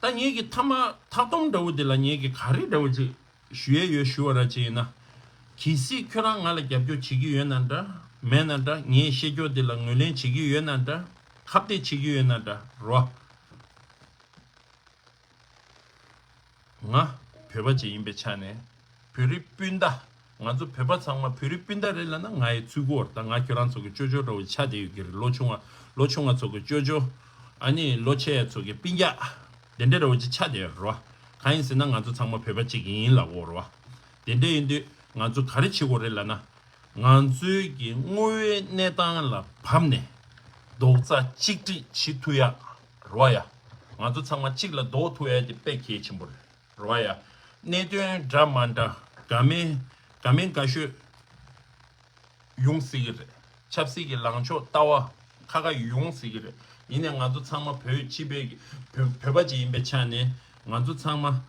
ད་ངེད་ཀྱི་ཐ་མ་ཐག་དོམ་འདྲ་བོ་དེ་ལ་ངེད་ཀྱི་ག་རེ་འདྲ་བོ་ཅིག་ཞུ་ཡས་ཡོད་ཞུ་བ་ར་ཅིག་ཡིན་ན། གལ་སྲིད་ཁྱོད་རང་ང་ལ་རྒྱབ་སྐྱོར་བྱེད་ཀྱི་ཡོད་ན་འདྲ། མེད་ན་འདྲ། ངས་བཤད་རྒྱུ་དེ་ལ་ངོས་ལེན་བྱེད་ཀྱི་ཡོད་ན་འདྲ། ཁ་གཏད་བྱེད་ཀྱི་ཡོད་ན་འདྲ་རོ། ང་བོད་པ་ཅིག་ཡིན་པའི་ཆ་ནས། བོད་རིགས་སྤུན་ཟླ། ང་ཚོ་བོད་པ་ཚང་མ་བོད་རིགས་སྤུན་ཟླ་རེད་ལབ་ན་ང་ཡི་ཚུལ་གོ་ད་ང་ཁྱོད་རང་ཚོ་གི་ཅོ་ཅོ་འདྲ་བོ་ཆགས་བསྡད་ཡོད་ཀྱི་རེད། ལོ་ཆུང་བ་ལོ་ཆུང་བ་ཚོ་གི་ཅོ་ཅོ། ཨ་ནི་ལོ་ཆེ་ཚོ་གི་སྤུན་ཀྱག་དེ་འདྲ་འདྲ་བོ་ཅིག་ཆགས་བསྡད་ཡོད་རེད་བ། གང་ཡིན་ཟེར་ན་ང་ཚོ་ཚང་མ་བོད་པ་གཅིག་ཡིན་ལབ་དགོས་རེད་བ། དེ་འདྲ་ཡིན་དུས་ང་ཚོ་ག་རེ་བྱེད་དགོས་རེད་ལབ་ན། ང་ཚོའི་གི་དངོས་ཡོད་གནས་སྟངས་ལ་བབས་ནས་རྡོག་རྩ་གཅིག་སྒྲིལ་བྱེད་ཐུབ་ཡག་རེད་བ་ཡ། ང་ཚོ་ཚང་མ་གཅིག་ལ་རྡོག་ཐུག་ཡག་དེ་དཔེ་གལ་ཆེན་པོ་རེད་བ་ཡ། གནད་དོན་འདྲ་མ་འདྲ་དགའ་མིན་དགའ་མིན་དགའ་ཤོས་ཡོང་སྲིད་ཀྱི་རེད། ཆབ་སྲིད་ཀྱི་ལངས་ཕྱོགས་ལྟ་བ་ཁ་ཁ་ཡོང་སྲིད་ཀྱི་རེད། ཡིན་ནའི་ང་ཚོ་ཚང་མ་བོད་སྤྱི་པའི་བོད་བོད་པ་ཅིག་ཡིན་པའི་ཆ་ནས་ང་ཚོ་ཚང་མ་ཨ།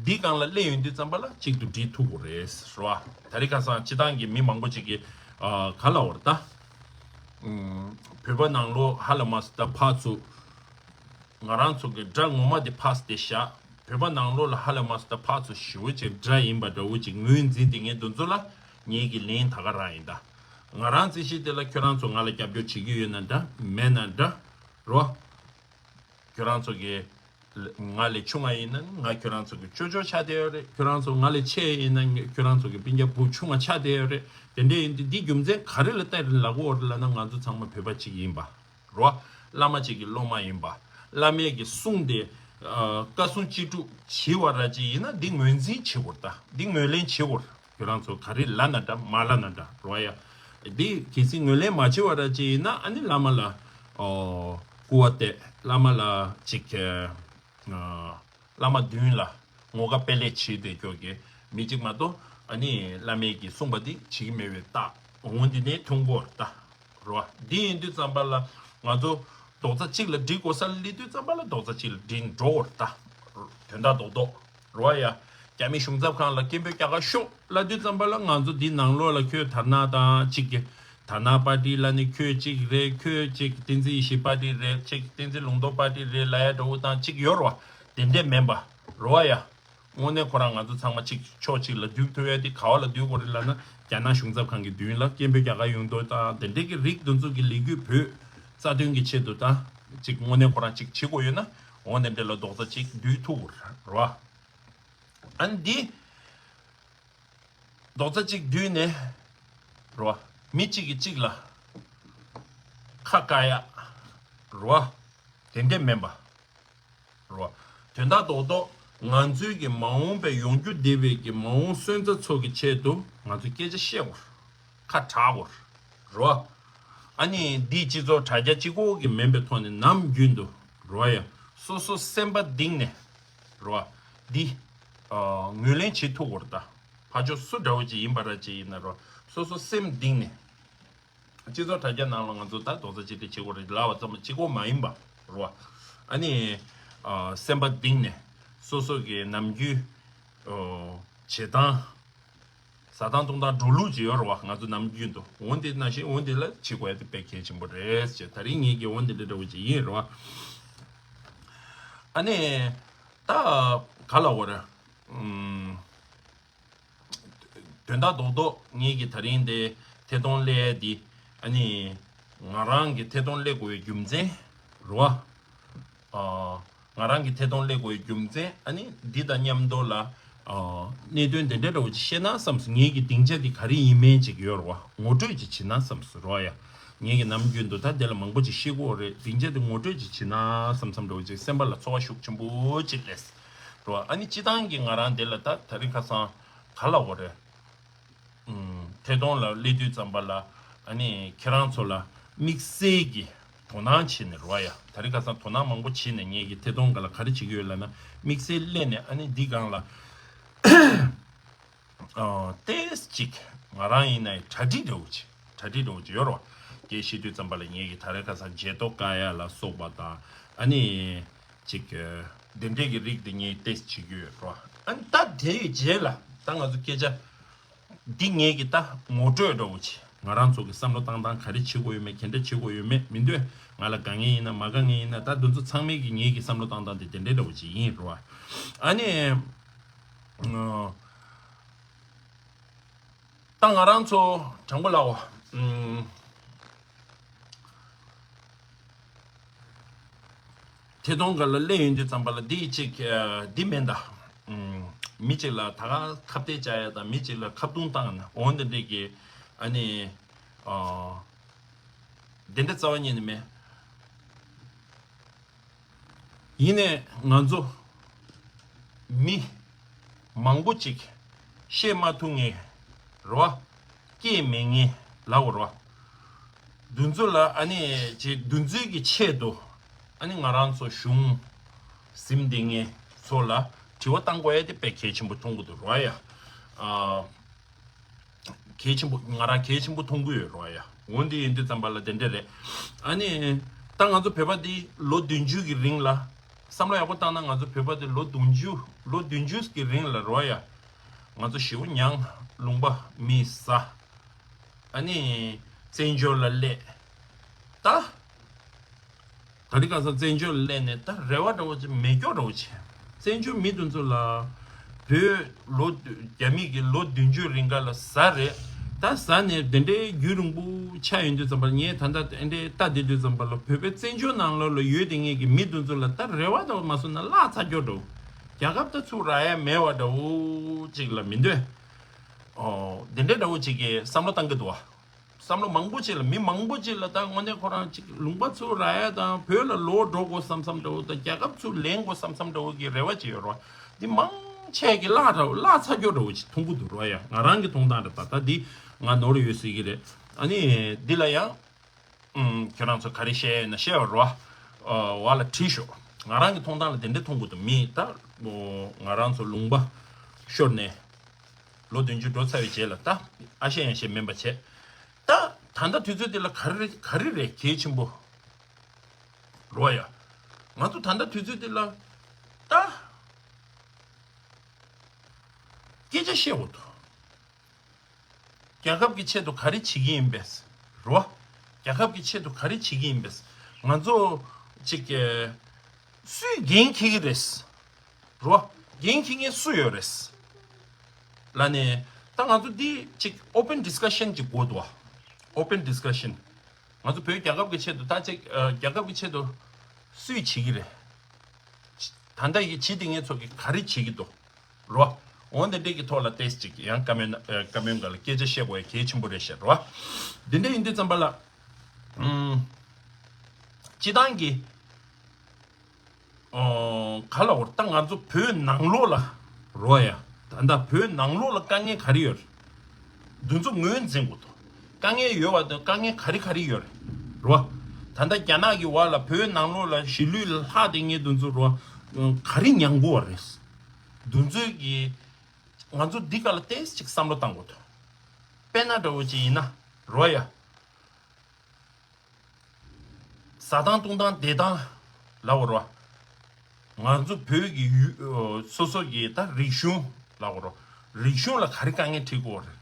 འདི་སྒང་ལ་སླེབས་ཡོང་དུས་ཙམ་པ་ལ་གཅིག་ཏུ་སྒྲིལ་ཐུབ་དགོས་རེད་རེད་བ། ད་རེས་ཁ་སང་སྤྱི་བཏང་གི་མི་མང་པོ་ཅིག་གིས་ཨ། ག་ལབ་པ་རེད་ད། ཨུམ། བོད་པ་ནང་ལོགས་ཧ་ལས་མ་སོང་ད་ཕར་ཚུར། ང་རང་ཚོ་གི་དགྲ་ངོ་མ་དེ་ཕར་བལྟས་བཞག་བོད་པ་ནང་ལོགས་ལ་ཧ་ལས་མ་སོང་ད་ཕར་ཚུར་ཞེ་པོ་ཅིག་དགྲ་ཡིན་པ་འདྲ་བོ་ཅིག་ངོས་འཛིན་དེ་ངས་འདི་ཚོ་ལ་ངེད་ཀྱི་ལན་ད་ག་རང་ཡིན་ད། ང་རང་རྩིས་གཞི་དེ་ལ་ཁྱོད་རང་ཚོ་ང་ལ་རྒྱབ་སྐྱོར་བྱེད་ཀྱི་ཡོད་ན་འདྲ་མེད་ན་འདྲ་རོ། ཁྱོད་རང་ཚོ་གི་ང་ལས་ཆུང་བ་ཡིན་ན་ང་ཁྱོད་རང་ཚོ་གི་ཅོ་ཅོ་ཆགས་བསྡད་ཡོད་རེད། ཁྱོད་རང་ཚོ་ང་ལས་ཆེ་ཡིན་ན་ཁྱོད་རང་ཚོ་གི་སྤུན་ཀྱག་བུ་ཆུང་བ་ཆགས་བསྡད་ཡོད་རེད། དེ་འདྲ་ཡིན་དུས་འདི་རྒྱུ་མཚན་ག་རེ་ལ་བལྟས་ནས་ལབ་ཀྱི་ཡོད་རེད་ལབ་ན་ང་ཚོ་ཚང་མ་བོད་པ་གཅིག་ཡིན་པ། རོ། བླ་མ་གཅིག་གི་སློབ་མ་ཡིན་པ། བླ་མའི་གི་གསུང་དེ་ཨ། བཀའ་གསུང་ཅི་སྒྲུབ་བྱེད་པ་ར་ཅིག་ཡིན་ན་འདི་ངོས་འཛིན་བྱེད་དགོས་རེད་ད། འདི་ངོས་ལེན་བྱེད་དགོས་རེད། ཁྱོད་རང་ཚོ་ག་རེ་ལབ་ན་འདྲ་མ་ལབ་ན་འདྲ་རོ་ཡ། འདི་གལ་སྲིད་ངོས་ལེན་མ་བྱེད་པ་ར་ཅིག་ཡིན་ན་ཨ་ནི་བླ་མ་ལ་ཨོ། སྐུར་བ་གཏད་བླ་མ་ལ་ཅིག་ཨ། བླ་མ་མདུན་ལ་ངོ་དགའ་དཔེ་ལེགས་བྱེད་དེ་ཀྱོག་གི་མི་གཅིག་མ་གཏོགས་ཨ་ནི་བླ་མའི་གི་གསུངས་པ་འདི་བྱེད་ཀྱི་མེད་པའི་རྟགས་འོང་འདི་ནས་མཐོང་གི་ཡོད་རེད་ད། རོ། འདི་ཡིན་དུས་ཙམ་པ་ལ་ང་ཚོ་རྡོག་རྩ་གཅིག་ལ་སྒྲིལ་དགོས་ས་ལ་སླེབས་དུས་ཙམ་པ་ལ་རྡོག་རྩ་གཅིག་ལ་སྒྲིལ་འགྲོ་གི་ཡོད་རེད་ད། དོན་དག་རྡོག་རྡོག་རོ་ཡ། རྒྱ་མི་གཞུང་ཚབ་ཁང་ལ་སྐད་འབོད་རྒྱག་ག་ཤོག་ལབ་དུས་ཙམ་པ་ལ་ང་ཚོ་འདི་ནང་ལོགས་ལ་ཁྱོད་དར་ནག་དང་གཅིག་གི་དར་ནག་པར་ཏི་ལ་ནི་ཁྱོད་གཅིག་རེད། ཁྱོད་གཅིག་བསྟན་འཛིན་ཡེ་ཤེས་པར་ཏི་རེད། གཅིག་བསྟན་འཛིན་ལུང་རྟོགས་པར་ཏི་རེད་ལབ་ཡ་འདྲ་བོ་དང་གཅིག་ཡོད་རེད་བ། དེ་འདྲས་མིན་པ་རེད་བ་ཡ། དངོས་གནས་ཁོ་རང་ང་ཚོ་ཚང་མ་གཅིག་ཕྱོགས་གཅིག་ལ་འདུས་ཐུབ་ཡ་དེ་ག་བ་ལ་འདུས་དགོས་རེད་ལབ་ན་རྒྱ་ནག་གཞུང་ཚབ་ཁང་གི་མདུན་ལ་སྐད་འབོད་རྒྱག་ག་ཡོང་དུས་དང་དེ་འདྲས་ཀྱི་རིགས་འདི་ཚོ་གི་ལས་འགུལ་བོད་རྩ་དོན་གྱི་ཆེད་དུ་དང་གཅིག་དངོས་གནས་ཁོ་རང་གཅིག་བྱེད་དགོས་ཡོད་ན་འོ་དེ་འདྲས་ལ་རྡོག་རྩ་གཅིག་འདུས་ཐུབ་དགོས་རེད་བ། ཨ་ནི་འདི། རྡོག་རྩ་གཅིག་བསྡུས་ནས་རོ། མི་གཅིག་གིས་གཅིག་ལ་ཁ་བཀག་ཡག་རོ། དེ་འདྲས་མིན་པ་རོ། དོན་དག་རྡོག་རྡོག་ང་ཚོའི་གི་མ་འོངས་པའི་ཡོང་རྒྱུ་བསྡད་པའི་གི་མ་འོངས་སོན་རྩ་ཚོ་གི་ཆེད་དུ་ང་ཚོས་སྐད་ཆ་བཤད་དགོས། ཁ་གྲག་དགོས་རོ། ཨ་ནི་འདི་སྤྱི་ཚོགས་དྲ་རྒྱ་གཅིག་པོ་གི་མིན་པའི་ཐོག་ནས་ནམ་རྒྱུན་དུ་རོ་ཡ། སོ་སོ་སེམས་པ་གཏིང་ནས་རོ། འདི་ཨ་ངོས་ལེན་བྱེད་ཐུབ་དགོས་རེད་ད། ཕར་ཕྱོགས་སུ་འདྲ་བོ་ཅིག་ཡིན་པ་ར་ཅིག་ཡིན་ན་རོ། སོ་སོ་སེམས་གཏིང་ནས། སྤྱི་ཚོགས་དྲ་རྒྱ་ནང་ལ་ང་ཚོ་ད་རྡོག་རྩ་གཅིག་སྒྲིལ་བྱེད་དགོས་རེད་ལབ་པ་ཙམ་གཅིག་པོ་མ་ཡིན་པ་རོ། ཨ་ནི་ཨ་སེམས་པ་གཏིང་ནས་སོ་སོ་གི་ནམ་རྒྱུན་ཨོ་བྱེད་སྟངས། ཟ་སྟངས་འཐུང་སྟངས་འགྲོ་ལུགས་ཅིག་ཡོད་རེད་བ། ང་ཚོ་ནམ་རྒྱུན་དུ་འོ་འདི་ནང་བཞིན་འོ་འདི་ལ་བྱེད་དགོས་ཡ་དེ་དཔེ་གལ་ཆེན་པོ་རེད་ཅེས། ད་རིང་ངེད་ཀྱི་འོ་འདི་འདྲ་འདྲ་བོ་ཅིག་ཡིན་རེད་བ། ཨ་ནི་ད་ག་ལ་འོ་རེད། ཨུམ། དོན་དག་རྡོག་རྡོག་ངེད་ཀྱི་ད་རིང་དེ་ཐད་གཏོང་སླེབས་ཡ་འདི་ཨ་ནི་ང་རང་གི་ཐད་གཏོང་སླེབས་དགོས་པའི་རྒྱུ་མཚན་རེད་བ། ཨ། ང་རང་གི་ཐད་གཏོང་སླེབས་དགོས་པའི་རྒྱུ་མཚན་ཨ་ནི་འདི་དང་མཉམ་དུ་ལ། ཨ། གནད་དོན་དེ་འདྲ་འདྲ་བོ་ཅིག་བཤད་ན་བསམས་སོང་། ངེད་ཀྱི་སྡིངས་ཆ་འདི་ག་རེ་ཡིན་མིན་ཅིག་ཡོད་རེད་བ། ངོ་སྤྲོད་ཅིག་བྱེད་ན་བསམས་སོང་རེད་བ་ཡ། ངེད་ཀྱི་ནམ་རྒྱུན་དུ་ད་དེ་ལ་མང་པོ་ཅིག་བཤད་ཀྱི་ཡོད་རེད། སྡིངས་ཆ་འདི་ངོ་སྤྲོད་ཅིག་བྱེད་ན་བསམ་བསམ་འདྲ་བོ་ཅིག་སེམས་པ་ལ་ཚོར་བ་ཤུགས་ཆེན་པོ་ཅིག་སླེབས་རེད་བ། ཨ་ནི་སྤྱི་བཏང་གི་ང་རང་འདི་ལ་ད་ད་རིང་ཁ་སང་ག་ལ་འོ་རེད། ཐད་གཏོང་ལ་སླེབས་དུས་ཙམ་པ་ལ་ཨ་ནི་ཁྱེད་རང་ཚོ་ལ་དམིགས་བསལ་གྱི་ དོ་སྣང་བྱས་ནས་རེད་བ་ཡ། དེ་རིང་ཁ་སང་དོ་སྣང་མང་པོ་བྱས་ནས་ངས་ཀྱི་ཐད་གཏོང་སྒང་ལ་ག་རེ་བྱེད་ཀྱི་ཡོད་ལབ་ན། དམིགས་བསལ་སླེབས་ནས་ཨ་ནི་འདི་སྒང་ལ་ཨ་ཏོག་ཙམ་ཅིག་ང་རང་ཡིན་ན་གྲ་སྒྲིག་འདྲ་བོ་ཅིག་གྲ་སྒྲིག་འདྲ་བོ་ཅིག་ཡོད་རེད་བ། སྐད་བཤད་དུས་ཙམ་པ་ལ་ངས་ཀྱི་ད་རེས་ཁ་སང་བརྗེད་ཐོ་བཀག་ཡ་ལ་སོགས་པ་དང་། ཨ་ནི་ཅིག་དེ་འདྲས་ཀྱི་རིགས་དེ་ངས་ཏོག་ཙམ་བྱེད་ཀྱི་ཡོད་རེད་བ། ཨ་ནི་ད་དེའི་རྗེས་ལ་ད་ང་ཚོ་སྐད་ཆ། འདི་ངེད་ཀྱི་ད་ངོ་སྤྲོད་འདྲ་བོ་ཅིག་ང་རང་ཚོ་གི་བསམ་བློ་བཏང་སྟངས་ག་རེ་བྱེད་དགོས་ཡོད་མེད། ག་འདྲ་བྱེད་དགོས་ཡོད་མེད་མི་འདོད། ང་ལ་དགའ་ངེས་ཡིན་ན་མ་དགའ་ངེས་ཡིན་ན། ད་འདི་ཚོ་ཚང་མས་ཀྱི་ངེད་ཀྱི་བསམ་བློ་བཏང་སྟངས་དེ་དེ་འདྲའི་འདྲ་བོ་ཅིག་ཡིན་རེད་བ། ཨ་ནི་ད་ང་རང་ཚོ་དྲང་པོ་ལབ་པ། ཐད་གཏོང་སྒང་ལ་སླེབས་ཡོང་དུས་ཙམ་པ་ལ་འདི་གཅིག་འདི་མིན་ད། མི་གཅིག་ལ་ད་ག་ཁ་གཏད་བཅག་ཡ་དང་། མི་གཅིག་ལ་ཁ་བརྡུང་བཏང་ན་འོ་འདི་འདྲས་ཀྱི་ཨ་ནི་འདི་འདྲ་རྩ་བ་ཉིད་ནས་མེད། ཡིན་ནའི་ང་ཚོ་མི་མང་པོ་ཅིག་བཤད་མ་ཐུབ་མཁན་རེད་བ། སྐད་མེད་མཁན་ལབ་དགོས་རེད་བ། འདི་ཚོ་ལ་ཨ་ནི་ཅིག་འདི་ཚོའི་གི་ཆེད་དུ་ཨ་ནི་ང་རང་ཚོ་གཞུང་ཟིན་བསྡད་མཁན་ཚོ་ལ་དྲི་བ་བཏང་དགོས་ཡ་དེ་དཔེ་གལ་ཆེན་པོ་མཐོང་གི་འདུག་རེད་བ་ཡ། ཨ། གལ་ཆེན་པོ། ང་རང་གལ་ཆེན་པོ་མཐོང་གི་ཡོད་རེད་བ་ཡ། འོ་འདི་ཡིན་དུས་ཙམ་པ་ལ་དེ་འདྲ་རེད། ཨ་ནི་ད་ང་ཚོ་བོད་པ་འདི་ལོ་བདུན་ཅུ་གི་རིང་ལ། བསམ་བློ་ཡག་པོ་བཏང་ན་ང་ཚོ་བོད་པ་འདི་ལོ་བདུན་ཅུ། ལོ་བདུན་ཅུ་གི་རིང་ལ་རེད་བ་ཡ། ང་ཚོ་ཞེ་པོ་མྱངས། ལུང་པ་མི་ཟ། ཨ་ནི་བཙན་བྱོལ་ལ་སླེབས། ད་ད་རིང་ཁ་སང་བཙན་བྱོལ་ལ་སླེབས་ནས་ད་རེ་བ་འདྲ་བོ་ཅིག་མེད་སྐྱོ་འདྲ་བོ་བྱས། བཙན་བྱོལ་མི་དེ་ཚོ་ལ་བོད་ལོ་རྒྱ་མི་གི་ལོ་བདུན་ཅུ་རིང་ག་ལ་ཟ་རེད། ད་ཟ་ནས་དེ་འདྲའི་རྒྱུན་རིང་པོ་ཆགས་ཡོང་དུས་ཙམ་པ་ལ། ངས་ད་ལྟ་དེ་འདྲའི་ལྟ་བསྡད་དུས་ཙམ་པ་ལ་བོད་པའི་བཙན་བྱོལ་ནང་ལོགས་ལ་ཡོད་དེ་ངེད་ཀྱི་མི་དེ་ཚོ་ལ་ད་རེ་བ་འདྲ་བོ་མ་བཟོ་ན་བརླག་ཚར་སྐྱོ་འདྲ་བོ། རྒྱལ་ཁབ་ད་ཚུར་རག་ཡ་མེད་པ་འདྲ་བོ་ཅིག་ལ་མི་འདོད། ཨོ། དེ་འདྲའི་འདྲ་བོ་ཅིག་གི་བསམ་བློ་བཏང་གི་འདུག་བ། བསམ་བློ་མང་པོ་ཅིག་ལ། མི་མང་པོ་ཅིག་ལ་ད་དངོས་གནས་ཁོ་རང་ཅིག་ལུང་པ་ཚུར་རག་ཡ་དང་། བོད་ལ་ལོག་འགྲོ་དགོས་བསམ་བསམ་འདྲ་བོ་དང་། རྒྱལ་ཁབ་ཚུར་ལེན་དགོས་བསམ་བསམ་འདྲ་བོ་གི་རེ་བ་ཅིག་ཡོད་རེད་བ། འདི་མང་ཆེ་གི་བརླག་འདྲ་བོ། བརླག་ཚར་སྐྱོ་འདྲ་བོ་ཅིག་མཐོང་གི་འདུག་རེད་བ་ཡ། ང་རང་གི་མཐོང་སྟངས་རེད། ད་ལྟ་འདི་ང་ནོར་ཡོད་སྲིད་ཀྱི་རེད། ཨ་ནི་འདི་ལ་ཡང་ཨུམ། ཁྱོད་རང་ཚོ་ག་རེ་བཤད་ཡོད་ན་བཤད་པ་རོ། ཨ། བ་ལ་དྲིས་ཤོག་ང་རང་གི་མཐོང་སྟངས་ལ་དེ་འདྲ་མཐོང་གི་འདུག་མི་ད་ང་རང་ཚོ་ལུང་པ་ཤོར་ནས་ལོ་བདུན་ཅུ་འགྲོ་ཚར་བའི་རྗེས་ལ་ད་ཨ་བཤད་ཡང་བཤད་མིན་པ་བྱས། ད་ད་ལྟ་དུས་ཚོད་འདི་ལ་ག་རེ་ག་རེ་རེད་གལ་ཆེན་པོ་རོ་ཡ། ང་ཚོ་ད་ལྟ་དུས་ཚོད་འདི་ལ་ད་སྐད་ཆ་བཤད་དགོས་འདུག་རྒྱལ་ཁབ་ཀྱི་ཆེད་དུ་ག་རེ་བྱེད་ཀྱི་ཡིན་པས། རོ། རྒྱལ་ཁབ་ཀྱི་ཆེད་དུ་ག་རེ་བྱེད་ཀྱི་ཡིན་པས། ང་ཚོ་ཅིག་གི་སུས་འགན་འཁྱེར་གྱི་རེད། རོ། འགན་འཁྱེར་མཁན་སུ་ཡོད་རེད། ལ་ནས་ད་ང་ཚོ་འདི་ཅིག་open discussion ཅིག་དགོས་འདུག་བ། Open discussion། ང་ཚོ་བོད་རྒྱལ་ཁབ་ཀྱི་ཆེད་དུ་ད་ཅིག་རྒྱལ་ཁབ་ཀྱི་ཆེད་དུ་སུས་བྱེད་ཀྱི་རེད། ད་ལྟ་ཡི་བྱེད་དེ་ངེད་ཚོ་གི་ག་རེ་བྱེད་ཀྱི་འདུག་རོ། འོ་འདི་འདྲས་ཀྱི་ཐོག་ལ་ཏེས་ཅིག་ཡང་བཀའ་མོལ་ན། ཨ། བཀའ་མོལ་འགའ་ལ་སྐད་ཆ་བཤད་དགོས་ཡ་གལ་ཆེན་པོ་རེད་ཤག་རོ། འདི་འདྲས་ཡིན་དུས་ཙམ་པ་ལ། ཨུམ། སྤྱི་བཏང་གི། ཨོ། ག་ལ་འོར་ད་ང་ཚོ་བོད་ནང་ལོགས་ལ་རོ་ཡ། ད་ལྟ་བོད་ནང་ལོགས་ལ་དཀའ་ངལ་ག་རེ་ཡོད་རེད། འདི་ཚོ་ངོས་འཛིན་དགོས་འདུག་དཀའ་ངལ་ཡོད་པ་དང་དཀའ་ངལ་ག་རེ་ག་རེ་ཡོད་རེད་རོ། ད་ལྟ་རྒྱ་ནག་གི་བར་ལ་བོད་ནང་ལོགས་ལ་གཞིས་ལུས་ལ་ལྷག་བསྡད་མཁན་འདི་ཚོ་རོ། ག་རེ་མྱངས་དགོས་པ་རེད། འདི་ཚོའི་གི་ང་ཚོ་འདི་ག་ལ་ཏེས་ཅིག་བསམ་བློ་བཏང་དགོས་འདུག་དཔེར་ན་འདྲ་བོ་ཅིག་ཡིན་ན་རོ་ཡ། ཟ་སྟངས་འཐུང་སྟངས་བསྡད་སྟངས་ལབ་དགོས་རེད་བ། ང་ཚོ་བོད་ཀྱི་ཡུལ། སོ་སོ་གི་ད་རིག་གཞུང་ལབ་དགོས་རེད། རིག་གཞུང་ལ་ག་རེ་དཀའ་ངལ་འཕྲད་ཀྱི་ཡོད་རེད།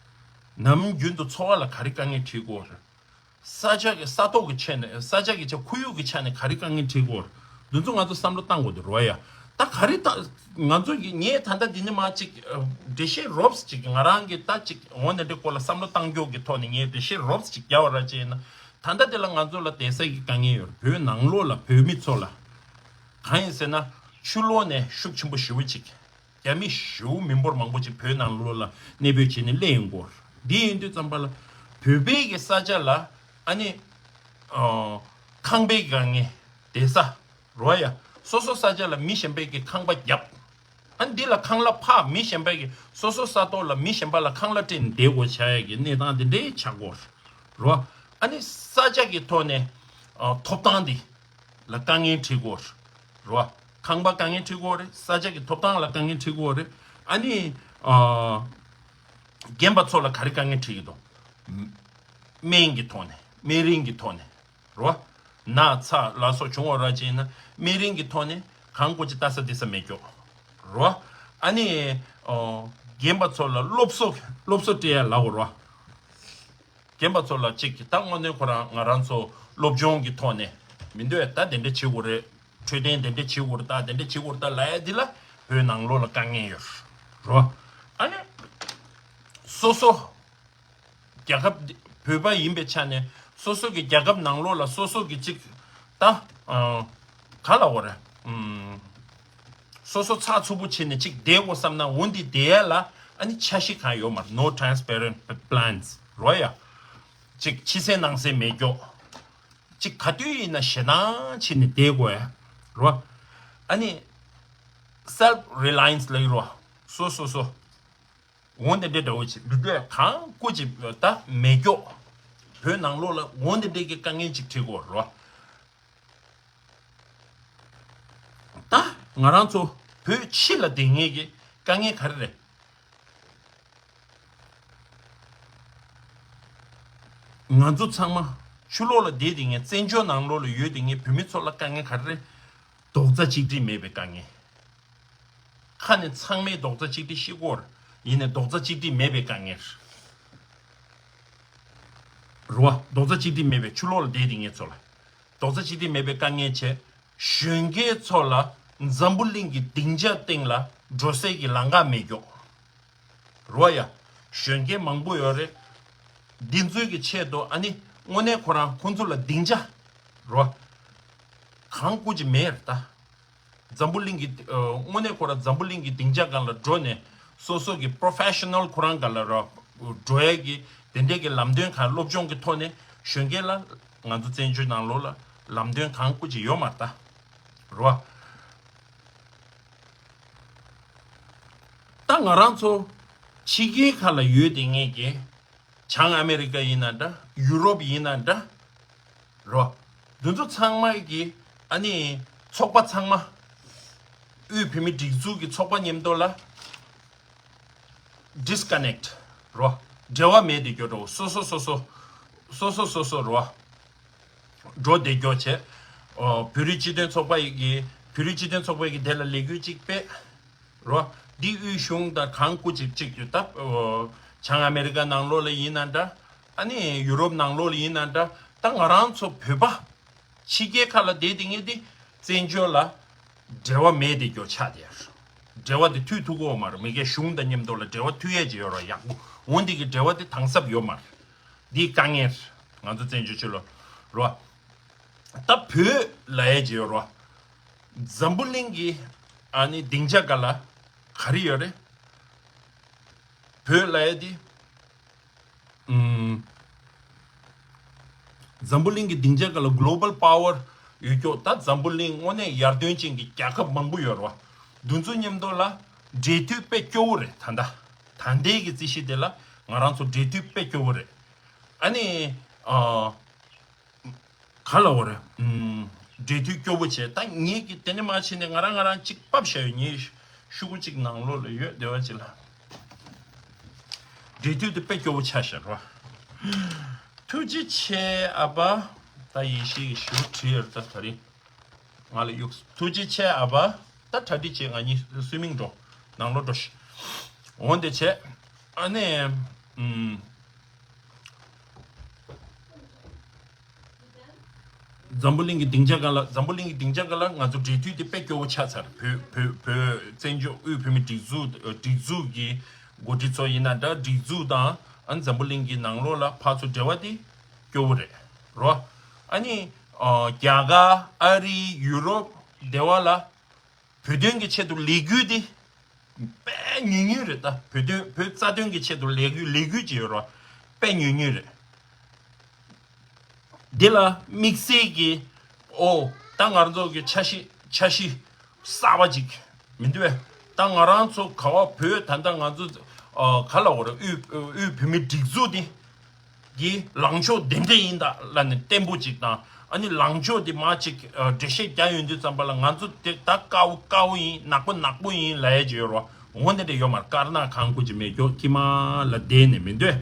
ནམ་རྒྱུན་དུ་འཚོ་བ་ལ་ག་རེ་དཀའ་ངལ་འཕྲད་ཀྱི་ཡོད་རེད། ས་ཆ་གི་ས་ཐོག་གི་ཆ་ནས། ས་ཆ་གི་ཆ། ཁོར་ཡུག་གི་ཆ་ནས་ག་རེ་དཀའ་ངལ་འཕྲད་ཀྱི་ཡོད་རེད། འདི་ཚོ་ང་ཚོ་བསམ་བློ་བཏང་དགོས་འདུག་རོ་ཡ། ད་ག་རེ་ད་ང་ཚོ་གི། ངས་ད་ལྟ་འདི་ནས་མར་ཅིག་འགྲེལ་བཤད་རོབ་ཙམ་ཅིག་ང་རང་གི་ད་ཅིག་འོ་ན་འདི་སྐོར་ལ་བསམ་བློ་བཏང་རྒྱུ་གི་ཐོག་ནས་ངས་འགྲེལ་བཤད་རོབ་ཙམ་ཅིག་རྒྱག་པ་ར་བྱས་ན། ད་ལྟ་དེ་ལ་ང་ཚོ་ལ་བསྡད་ས་གི་དཀའ་ངལ་ཡོད་རེད། བོད་ནང་ལོགས་ལ་བོད་མི་ཚོ་ལ། གང་ཡིན་ཟེར་ན་ཕྱི་ལོགས་ནས་ཤུགས་ཆེན་པོ་ཞེ་པོ་ཅིག་རྒྱ་མི་ཞེ་པོ་མི་འབོར་མང་པོ་ཅིག་བོད་ནང་ལོགས་ལ་གནས་སྤོས་བྱས་ནས་སླེབས་ཡོང་གི་ཡོད་རེད། འདི་ཡིན་དུས་ཙམ་པ་ལ་བོད་པའི་གི་ས་ཆ་ལ་ཨ་ནི། ཨོ། ཁང་པའི་སྒང་ནས་བསྡད་ས་རོ་ཡ། སོ་སོ་ས་ཆ་ལ་མི་གཞན་པའི་གི་ཁང་པ་བརྒྱབ། ཨ་ནི་འདི་ལ་ཁང་གླ་ཕར། མི་གཞན་པའི་གི་སོ་སོ་ས་ཐོག་ལ་མི་གཞན་པ་ལ་ཁང་གླ་སྤྲད་ནས་བསྡད་དགོས་བྱ་ཡ་གི་གནས་སྟངས་འདི་འདྲའི་ཆགས་ཀྱི་ཡོད་རེད་རོ། ཨ་ནི་ས་ཆ་གི་ཐོག་ནས་ ཨ་ཐོབ་ཐང་འདི་ལ་དཀའ་ངལ་འཕྲད་ཀྱི་ཡོད་རེད་བ། ཁང་པ་དཀའ་ངལ་འཕྲད་ཀྱི་ཡོད་རེད། ས་ཆ་གི་ཐོབ་ཐང་ལ་དཀའ་ངལ་འཕྲད་ཀྱི་ཡོད་རེད། ཨ་ནི་ཨ་རྒན་པ་ཚོ་ལ་ག་རེ་དཀའ་ངལ་འཕྲད་ཀྱི་འདུག་སྨན་གྱི་ཐོག་ནས། སྨན་རིན་གྱི་ཐོག་ནས་རེད་བ། ན་ཚ་ལ་སོགས་བྱུང་བ་ར་ཅིག་ཡིན་ན་སྨན་རིན་གྱི་ཐོག་ནས་གང་དགོས་ཀྱི་ལྟ་ས་འདི་ས་མེད་ཀྱོག་རེད་བ། ཨ་ནི་ཨོ་རྒན་པ་ཚོ་ལ་སློབ་གསོ་སློབ་གསོ་སྤྲད་ཡ་ལབ་དགོས་རེད་བ། རྒན་པ་ཚོ་ལ་གཅིག་གི་ད་དངོས་གནས་ཁོ་རང་ང་རང་ཚོ་སློབ་སྦྱོང་གི་ཐོག་ནས་མི་འདོད་ད་དེ་འདྲ་བྱེད་དགོས་རེད། འཕྲོད་བསྟེན་དེ་འདྲ་བྱེད་དགོས་རེད། ད་དེ་འདྲ་བྱེད་དགོས་རེད་ད་ལབ་ཡ་འདི་ལ་བོད་ནང་ལོགས་ལ་དཀའ་ངལ་ཡོད་རེད་བ། ཨ་ནི་སོ་སོ་རྒྱལ་ཁབ་འདི་བོད་པ་ཡིན་པའི་ཆ་ནས་སོ་སོ་གི་རྒྱལ་ཁབ་ནང་ལོགས་ལ་སོ་སོ་གི་གཅིག་ད་ཨ་ག་ལབ་དགོས་རེད། ཨུམ། སོ་སོ་ཚགས་ཚུད་པོ་བྱས་ནས་གཅིག་བསྡད་དགོས་བསམ་ན་འོ་འདི་བསྡད་ཡ་ལ་ཨ་ནི་འཆར་གཞི་གང་ཡོད་མ་རེད། No transparent plans རོ་ཡ། གཅིག་ཕྱི་གསལ་ནང་གསལ་མེད་ཀྱོག་གཅིག་ག་དུས་ཡིན་ན་ཞེད་སྣང་བྱས་ནས་བསྡད་དགོས་ཡ་རོ། ཨ་ནི་self reliance ལབ་ཀྱི་རོ། སོ་སོ་སོ། འོ་འདི་འདྲའི་འདྲ་བོ་ཅིག་འདི་འདྲ་གང་སྐུ་ཅིག་ད་མེད་ཀྱོག་བོད་ནང་ལོགས་ལ་འོ་འདི་འདྲའི་གི་དཀའ་ངལ་ཅིག་འཕྲད་ཀྱི་ཡོད་རེད་བ། ད་ང་རང་ཚོ་བོད་ཕྱི་ལ་བསྡད་མཁན་གྱི་དཀའ་ངལ་ག་རེ་རེད། ང་ཚོ་ཚང་མ་ཕྱི་ལོགས་ལ་བསྡད་བསྡད་མཁན་བཙན་བྱོལ་ནང་ལོགས་ལ་ཡོད་བསྡད་མཁན་བོད་མི་ཚོ་ལ་དཀའ་ངལ་ག་རེ་རེད། རྡོག་རྩ་གཅིག་སྒྲིལ་མེད་པའི་དཀའ་ངལ། ཁ་ནས་ཚང་མས་རྡོག་རྩ་གཅིག་སྒྲིལ་བཤད་ཀྱི་ཡོད་རེད། ཡིན་ནའི་རྡོག་རྩ་གཅིག་སྒྲིལ་མེད་པའི་དཀའ་ངལ་རེད་བ། རྡོག་རྩ་གཅིག་སྒྲིལ་མེད་པའི་ཕྱི་ལོགས་ལ་བསྡད་བསྡད་མཁན་ཚོ་ལ་རྡོག་རྩ་གཅིག་སྒྲིལ་མེད་པའི་དཀའ་ངལ་བྱས། གཞོན་སྐྱེས་ཚོ་ལ་འཛམ་བུ་གླིང་གི་སྡིངས་ཆ་སྟེང་ལ་འགྲོ་སའི་གི་ལམ་ཁ་མེད་ཀྱོག་རེད་བ་ཡ། གཞོན་སྐྱེས་མང་པོ་ཡོད་རེད། འདི་ཚོའི་གི་ཆེད་དུ་ཨ་ནི་དངོས་གནས་ཁོ་རང་ཁོང་ཚོ་ལ་སྡིངས་ཆ་རེད་བ། གང་སྐུ་ཅི་མེད་རེད་ད། འཛམ་བུ་གླིང་གི་ཨ་དངོས་གནས་ཁོ་རང་འཛམ་བུ་གླིང་གི་སྡིངས་ཆ་སྒང་ལ་འགྲོ་ནས་སོ་སོ་གི་professional ཁོ་རང་སྒང་ལ་ར་འགྲོ་ཡས་ཀྱི་དེ་འདྲས་ཀྱི་ལམ་སྟོན་གང་སློབ་སྦྱོང་གི་ཐོག་ནས་གཞོན་སྐྱེས་ལ་ང་ཚོ་བཙན་བྱོལ་ནང་ལོགས་ལ་ལམ་སྟོན་གང་སྐུ་ཅི་ཡོད་མ་རེད་ད། རེད་བ། ད་ང་རང་ཚོ་ཕྱི་རྒྱལ་ཁག་ལ་ཡོད་བསྡད་མཁན་གྱི་བྱང་ཨ་མེ་རི་ཀ་ཡིན་ན་འདྲ། ཡུ་རོབ་ཡིན་ན་འདྲ། རོ། འདི་ཚོ་ཚང་མ་གི་ཨ་ནི་ཚོགས་པ་ཚང་མ་དབུས་བོད་མིའི་སྒྲིག་འཛུགས་ཀྱི་ཚོགས་པ་མཉམ་དུ་ལ་disconnect རོ། འབྲེལ་བ་མེད་དེ་འགྱོ་འགྲོ། སོ་སོ་སོ་སོ་སོ་སོ་སོ་སོ་རོ། འགྲོ་བསྡད་འགྱོ་བྱས། ཨོ་བོད་རིགས་སྤྱི་མཐུན་ཚོགས་པ་ཡི་གི་བོད་རིགས་སྤྱི་མཐུན་ཚོགས་པ་ཡི་གི་དེ་ལ་ལས་འགུལ་ཅིག་སྤེལ། རོ། འདི་དབུས་གཞུང་དང་གང་སྐུ་ཅིག་ཅིག་ཡོད་སྟབས། བྱང་ཨ་མེ་རི་ཀ་ནང་ལོགས་ལ་ཡིན་ན་འདྲ། ཨ་ནི་ཡུ་རོབ་ནང་ལོགས་ལ་ཡིན་ན་འདྲ། ད་ང་རང་ཚོ་བོད་པ་ཕྱི་རྒྱལ་ཁག་ལ་བསྡད་དེ་ངེས་དེ་བཙན་བྱོལ་ལ་འབྲེལ་བ་མེད་དེ་སྐྱོ་ཆགས་དེ་ཡར། འབྲེལ་བ་དེ་མཐུད་ཐུབ་ཀྱི་ཡོད་མ་རེད། མི་སྒེར་གཞུང་དང་མཉམ་དུ་ལ་འབྲེལ་བ་མཐུད་ཡས་ཅིག་ཡོད་ར་ཡག་པོ། འོན་དེ་གི་འབྲེལ་བ་དེ་དྭངས་གསབ་ཡོད་མ་རེད། འདི་དཀའ་ངལ་རེད། ང་ཚོ་བཙན་བྱོལ་ཕྱི་ལོགས་རོ། ད་བོད་ལ་ཡས་ཅིག་ཡོད་རོ། འཛམ་བུ་གླིང་གི་ཨ་ནི་སྡིངས་ཆ་སྒང་ལ་ག་རེ་ཡོད་རེད། བོད་ལ་ཡས་དེ། ཨུམ། འཛམ་བུ་གླིང་གི་སྡིངས་ཆ་སྒང་ལ་global power ཡོད་ཀྱོག་ད་འཛམ་བུ་གླིང་དངོས་གནས་ཡར་ཐོན་ཅན་གྱི་རྒྱལ་ཁབ་མང་པོ་ཡོད་རེད་བ། འདི་ཚོ་མཉམ་དུ་ལ་འབྲེལ་མཐུད་དཔེ་སྐྱོ་བོ་རེད་ད་ལྟ། ད་ལྟའི་གི་རྩིས་གཞི་དེ་ལ་ང་རང་ཚོ་འབྲེལ་མཐུད་དཔེ་སྐྱོ་བོ་རེད། ཨ་ནི། ཨ། ག་ལ་བ་རེད། ཨུམ། འབྲེལ་མཐུད་སྐྱོ་བོ་བྱས། ད་ངེད་ཀྱི་དེ་ནས་མ་བྱས་ནས་ང་རང་ང་རང་གཅིག་ཕབ་བཞག་ཡོད། ངའི་ཤུ་གུ་གཅིག་ནང་ལོགས་ལ་ཡོད་བདེ་བ་ཅིག་ལ། འབྲེལ་མཐུད་དེ་དཔེ་སྐྱོ་བོ་ཆགས་བཞག་རོ། ཐུགས་རྗེ་ཆེ་ཨ་ཕ། ད་ཡེ་ཤེས་ཀྱི་ཞུ་བྲིས་ཡོད་ད་ད་རིང་། ང་ལ་གཡུགས། ཐུགས་རྗེ་ཆེ་ཨ་ཕ། ད་གྲ་སྒྲིག་བྱེད། ང་གཉིས་སུའི་མིང་འགྲོ། ནང་ལོགས་འགྲོ་ཤི། འོན་ཏེ་བྱས། ཨ་ནི། ཨུམ། འཛམ་བུ་གླིང་གི་སྡིངས་ཆ་སྒང་ལ། འཛམ་བུ་གླིང་གི་སྡིངས་ཆ་སྒང་ལ་ང་ཚོ་འབྲེལ་མཐུད་དེ་དཔེ་སྐྱོ་བོ་ཆགས་ཚར། བོད་བོད་བོད་བཙན་བྱོལ་དབུས་བོད་མིའི་སྒྲིག་འཛུགས་སྒྲིག་འཛུགས་ཀྱི་འགོ་ཁྲིད་ཚོ་ཡིན་ན་འདྲ། སྒྲིག་འཛུགས་དང་ཨ་ནི་འཛམ་བུ་གླིང་གི་ནང་ལོགས་ལ་ཕར་ཚུར་འབྲེལ་བ་དེ་སྐྱོ་བོ་རེད་རོ། ཨ་ནི་རྒྱ་གར་ཨ་རི་ཡུ་རོབ་དེ་བ་ལ། བོད་དོན་གྱི་ཆེད་དུ་ལས་འགུལ་འདི་དཔེ་ཉུང་ཉུང་རེད་ད། བོད་དོན་བོད་རྩ་དོན་གྱི་ཆེད་དུ་ལས་འགུལ་ལས་འགུལ་ཅིག་ཡོད་ར། དཔེ་ཉུང་ཉུང་རེད། འདི་ལ་དམིགས་བསལ་གྱི་ཨོ་ད་ང་རང་ཚོ་གི་འཆར་གཞི་འཆར་གཞི་གསར་པ་ཅིག་མི་འདུག་བས། ད་ང་རང་ཚོ་ག་བ་བོད་ད་ལྟ་ང་ཚོ་ཨ་ག་ལ་འོ་ར་དབུས་དབུས་བོད་མིའི་སྒྲིག་འཛུགས་འདི། གི་ལངས་ཕྱོགས་དེ་འདྲ་ཡིན་ད་ལབ་ནས་བརྟན་པོ་ཅིག་དང་། ཨ་ནི་ལངས་ཕྱོགས་དེ་མར་ཅིག་ཨ་འགྲེལ་བཤད་རྒྱག་ཡོང་དུས་ཙམ་པ་ལ་ང་ཚོ་དེ་ད་དཀའ་བོ་དཀའ་བོ་ཡིན། ནག་པོ་ནག་པོ་ཡིན་ལབ་ཡས་ཅིག་ཡོད་རེད་བ། འོ་ནི་དེ་ཡོད་མ་རེད། དཀར་ནག་གང་དགོས་ཀྱི་མེད། ཀྱོག་ཁྱི་མ་ལ་བསྡད་ནས་མི་འདོད།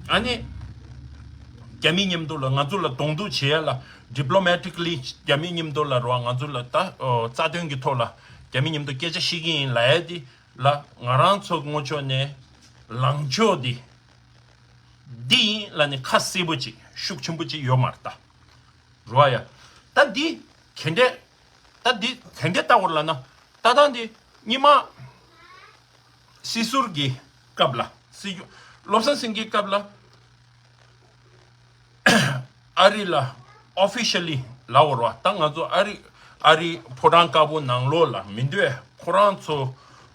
ཨ་ནི་རྒྱ་མི་མཉམ་དུ་ལ་ང་ཚོ་ལ་གདོང་གཏུག་བྱེད་ཡ་ལ། ཌི་པི་ལོ་མེ་ཊིག་ལི་རྒྱ་མི་མཉམ་དུ་ལ་རེད་བ། ང་ཚོ་ལ་ད་ཨོ་རྩ་དོན་གྱི་ཐོག་ལ་རྒྱ་མི་མཉམ་དུ་སྐད་ཆ་བཤད་ཀྱི་ཡིན་ལབ་ཡ་དེ་ལ་ང་རང་ཚོ་ངོ་ཕྱོགས་ནས་ལངས་ཕྱོགས་དེ་འདི་ཡིན་ལབ་ནས་ཁ་གསལ་པོ་ཅིག་ཤུགས་ཆེན་པོ་ཅིག་ཡོད་མ་རེད་ད། རེད་བ་ཡ། ད་འདི་ག་འདྲས། ད་འདི་ག་འདྲས་ལྟ་བར་ལབ་ན། ད་ལྟ་འདི་སྔོན་མ་སྲིད་ཟུར་གྱི་སྐབས་ལ། སྲིད་སྐྱོང་བློ་བཟང་སེང་གེའི་སྐབས་ལ་ཨ་རི་ལ་ཨོ་ཕི་ཤལ་ལི་ལབ་དགོས་རེད་བ། ད་ང་ཚོ་ཨ་རི་ཨ་རི་ཕོ་བྲང་དཀར་པོ་ནང་ལོགས་ལ་མི་འདོད། ཁོ་རང་ཚོ་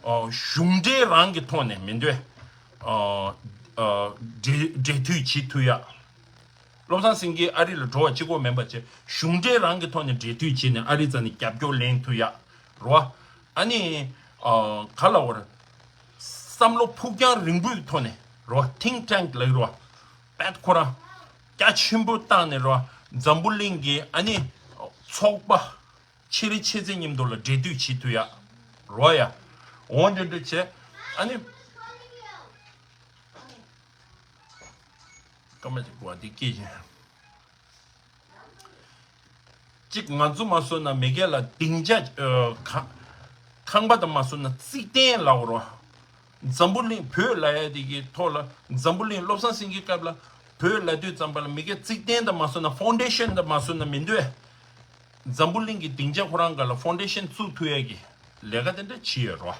ཨོ་གཞུང་འབྲེལ་རང་གི་ཐོག་ནས་མི་འདོད། ཨོ་ཨོ་འབྲེལ་འབྲེལ་མཐུད་བྱེད་ཐུབ་ཡ། བློ་བཟང་སེང་གེ་ཨ་རི་ལ་འགྲོ་བ་གཅིག་པོ་མིན་པ་བྱས། གཞུང་འབྲེལ་རང་གི་ཐོག་ནས་འབྲེལ་མཐུད་བྱས་ནས་ཨ་རི་རྩ་ནས་རྒྱབ་སྐྱོར་ལེན་ཐུབ་ཡ་རེད་བ། ཨ་ནི་ཨ་ག་ལབ་དགོས་རེད། བསམ་བློ་ཕུགས་རྒྱང་རིང་པོའི་ཐོག་ནས་རེད་བ། ཐིང་ཊེང་ལབ་ཀྱི་རེད་བ། དཔེ་ཁོ་རང་རྒྱ་ཆེན་པོ་བཏང་ནས་རེད་བ། འཛམ་བུ་གླིང་གི་ཨ་ནི་ཚོགས་པ་ཆེ་རིགས་ཆེ་ཚད་མཉམ་དུ་ལ་འབྲེལ་མཐུད་བྱེད་ཐུབ་ཡ་རེད་བ་ཡ། འོ་འདྲ་འདྲ་བྱས། ཨ་ནི། སྐར་མ་གཅིག་གོ་བ་འདི་སྐད་ཆ། གཅིག་ང་ཚོ་མ་སོང་ན་མི་སྒེར་ལ་སྡིངས་ཆ་ཨ་ཁང་ཁང་པ་དང་མ་སོང་ན་རྩིག་གདན་ལབ་དགོས་རེད་བ། འཛམ་བུ་གླིང་བོད་ལབ་ཡ་དེ་གི་ཐོག་ལ་འཛམ་བུ་གླིང་བློ་བཟང་སེང་གེའི་སྐབས་ལ་བོད་ལབ་དུས་ཙམ་པ་ལ་མི་སྒེར་རྩིག་གདན་དང་མ་སོང་ན་ཕའུན་ཌེ་ཤན་དང་མ་སོང་ན་མི་འདོད། འཛམ་བུ་གླིང་གི་སྡིངས་ཆ་ཁོ་རང་སྒང་ལ་ཕའུན་ཌེ་ཤན་བཙུགས་ཐུབ་ཡ་གི་ལས་ཀ་དེ་འདྲ་བྱས་ཡོད་རེད་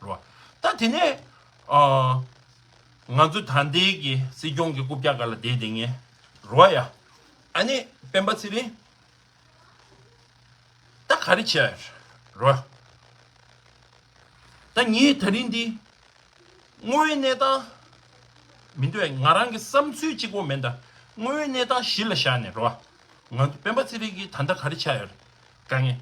བ། རེད་བ། ད་དེ་ནས་ཨ་ང་ཚོ་ད་ལྟའི་གི་སྲིད་སྐྱོང་གི་རྐུབ་བཀྱག་སྒང་ལ་བསྡད་བསྡད་མཁན་རེད་བ་ཡ། ཨ་ནི་སྤེན་པ་ཚེ་རིང་ད་ག་རེ་བྱས་རེད་བ། ད་ངས་ད་རིང་འདི་དངོས་ཡོད་གནས་སྟངས་མི་འདུག་ང་རང་གི་བསམ་ཚུལ་གཅིག་པོ་མིན་ད། དངོས་ཡོད་གནས་སྟངས་གཞི་ལ་བཞག་ནས་རེད་བ། ང་ཚོ་སྤེན་པ་ཚེ་རིང་གིས་ད་ལྟ་ག་རེ་ཆགས་ཡོད་རེད། དཀའ་ངལ།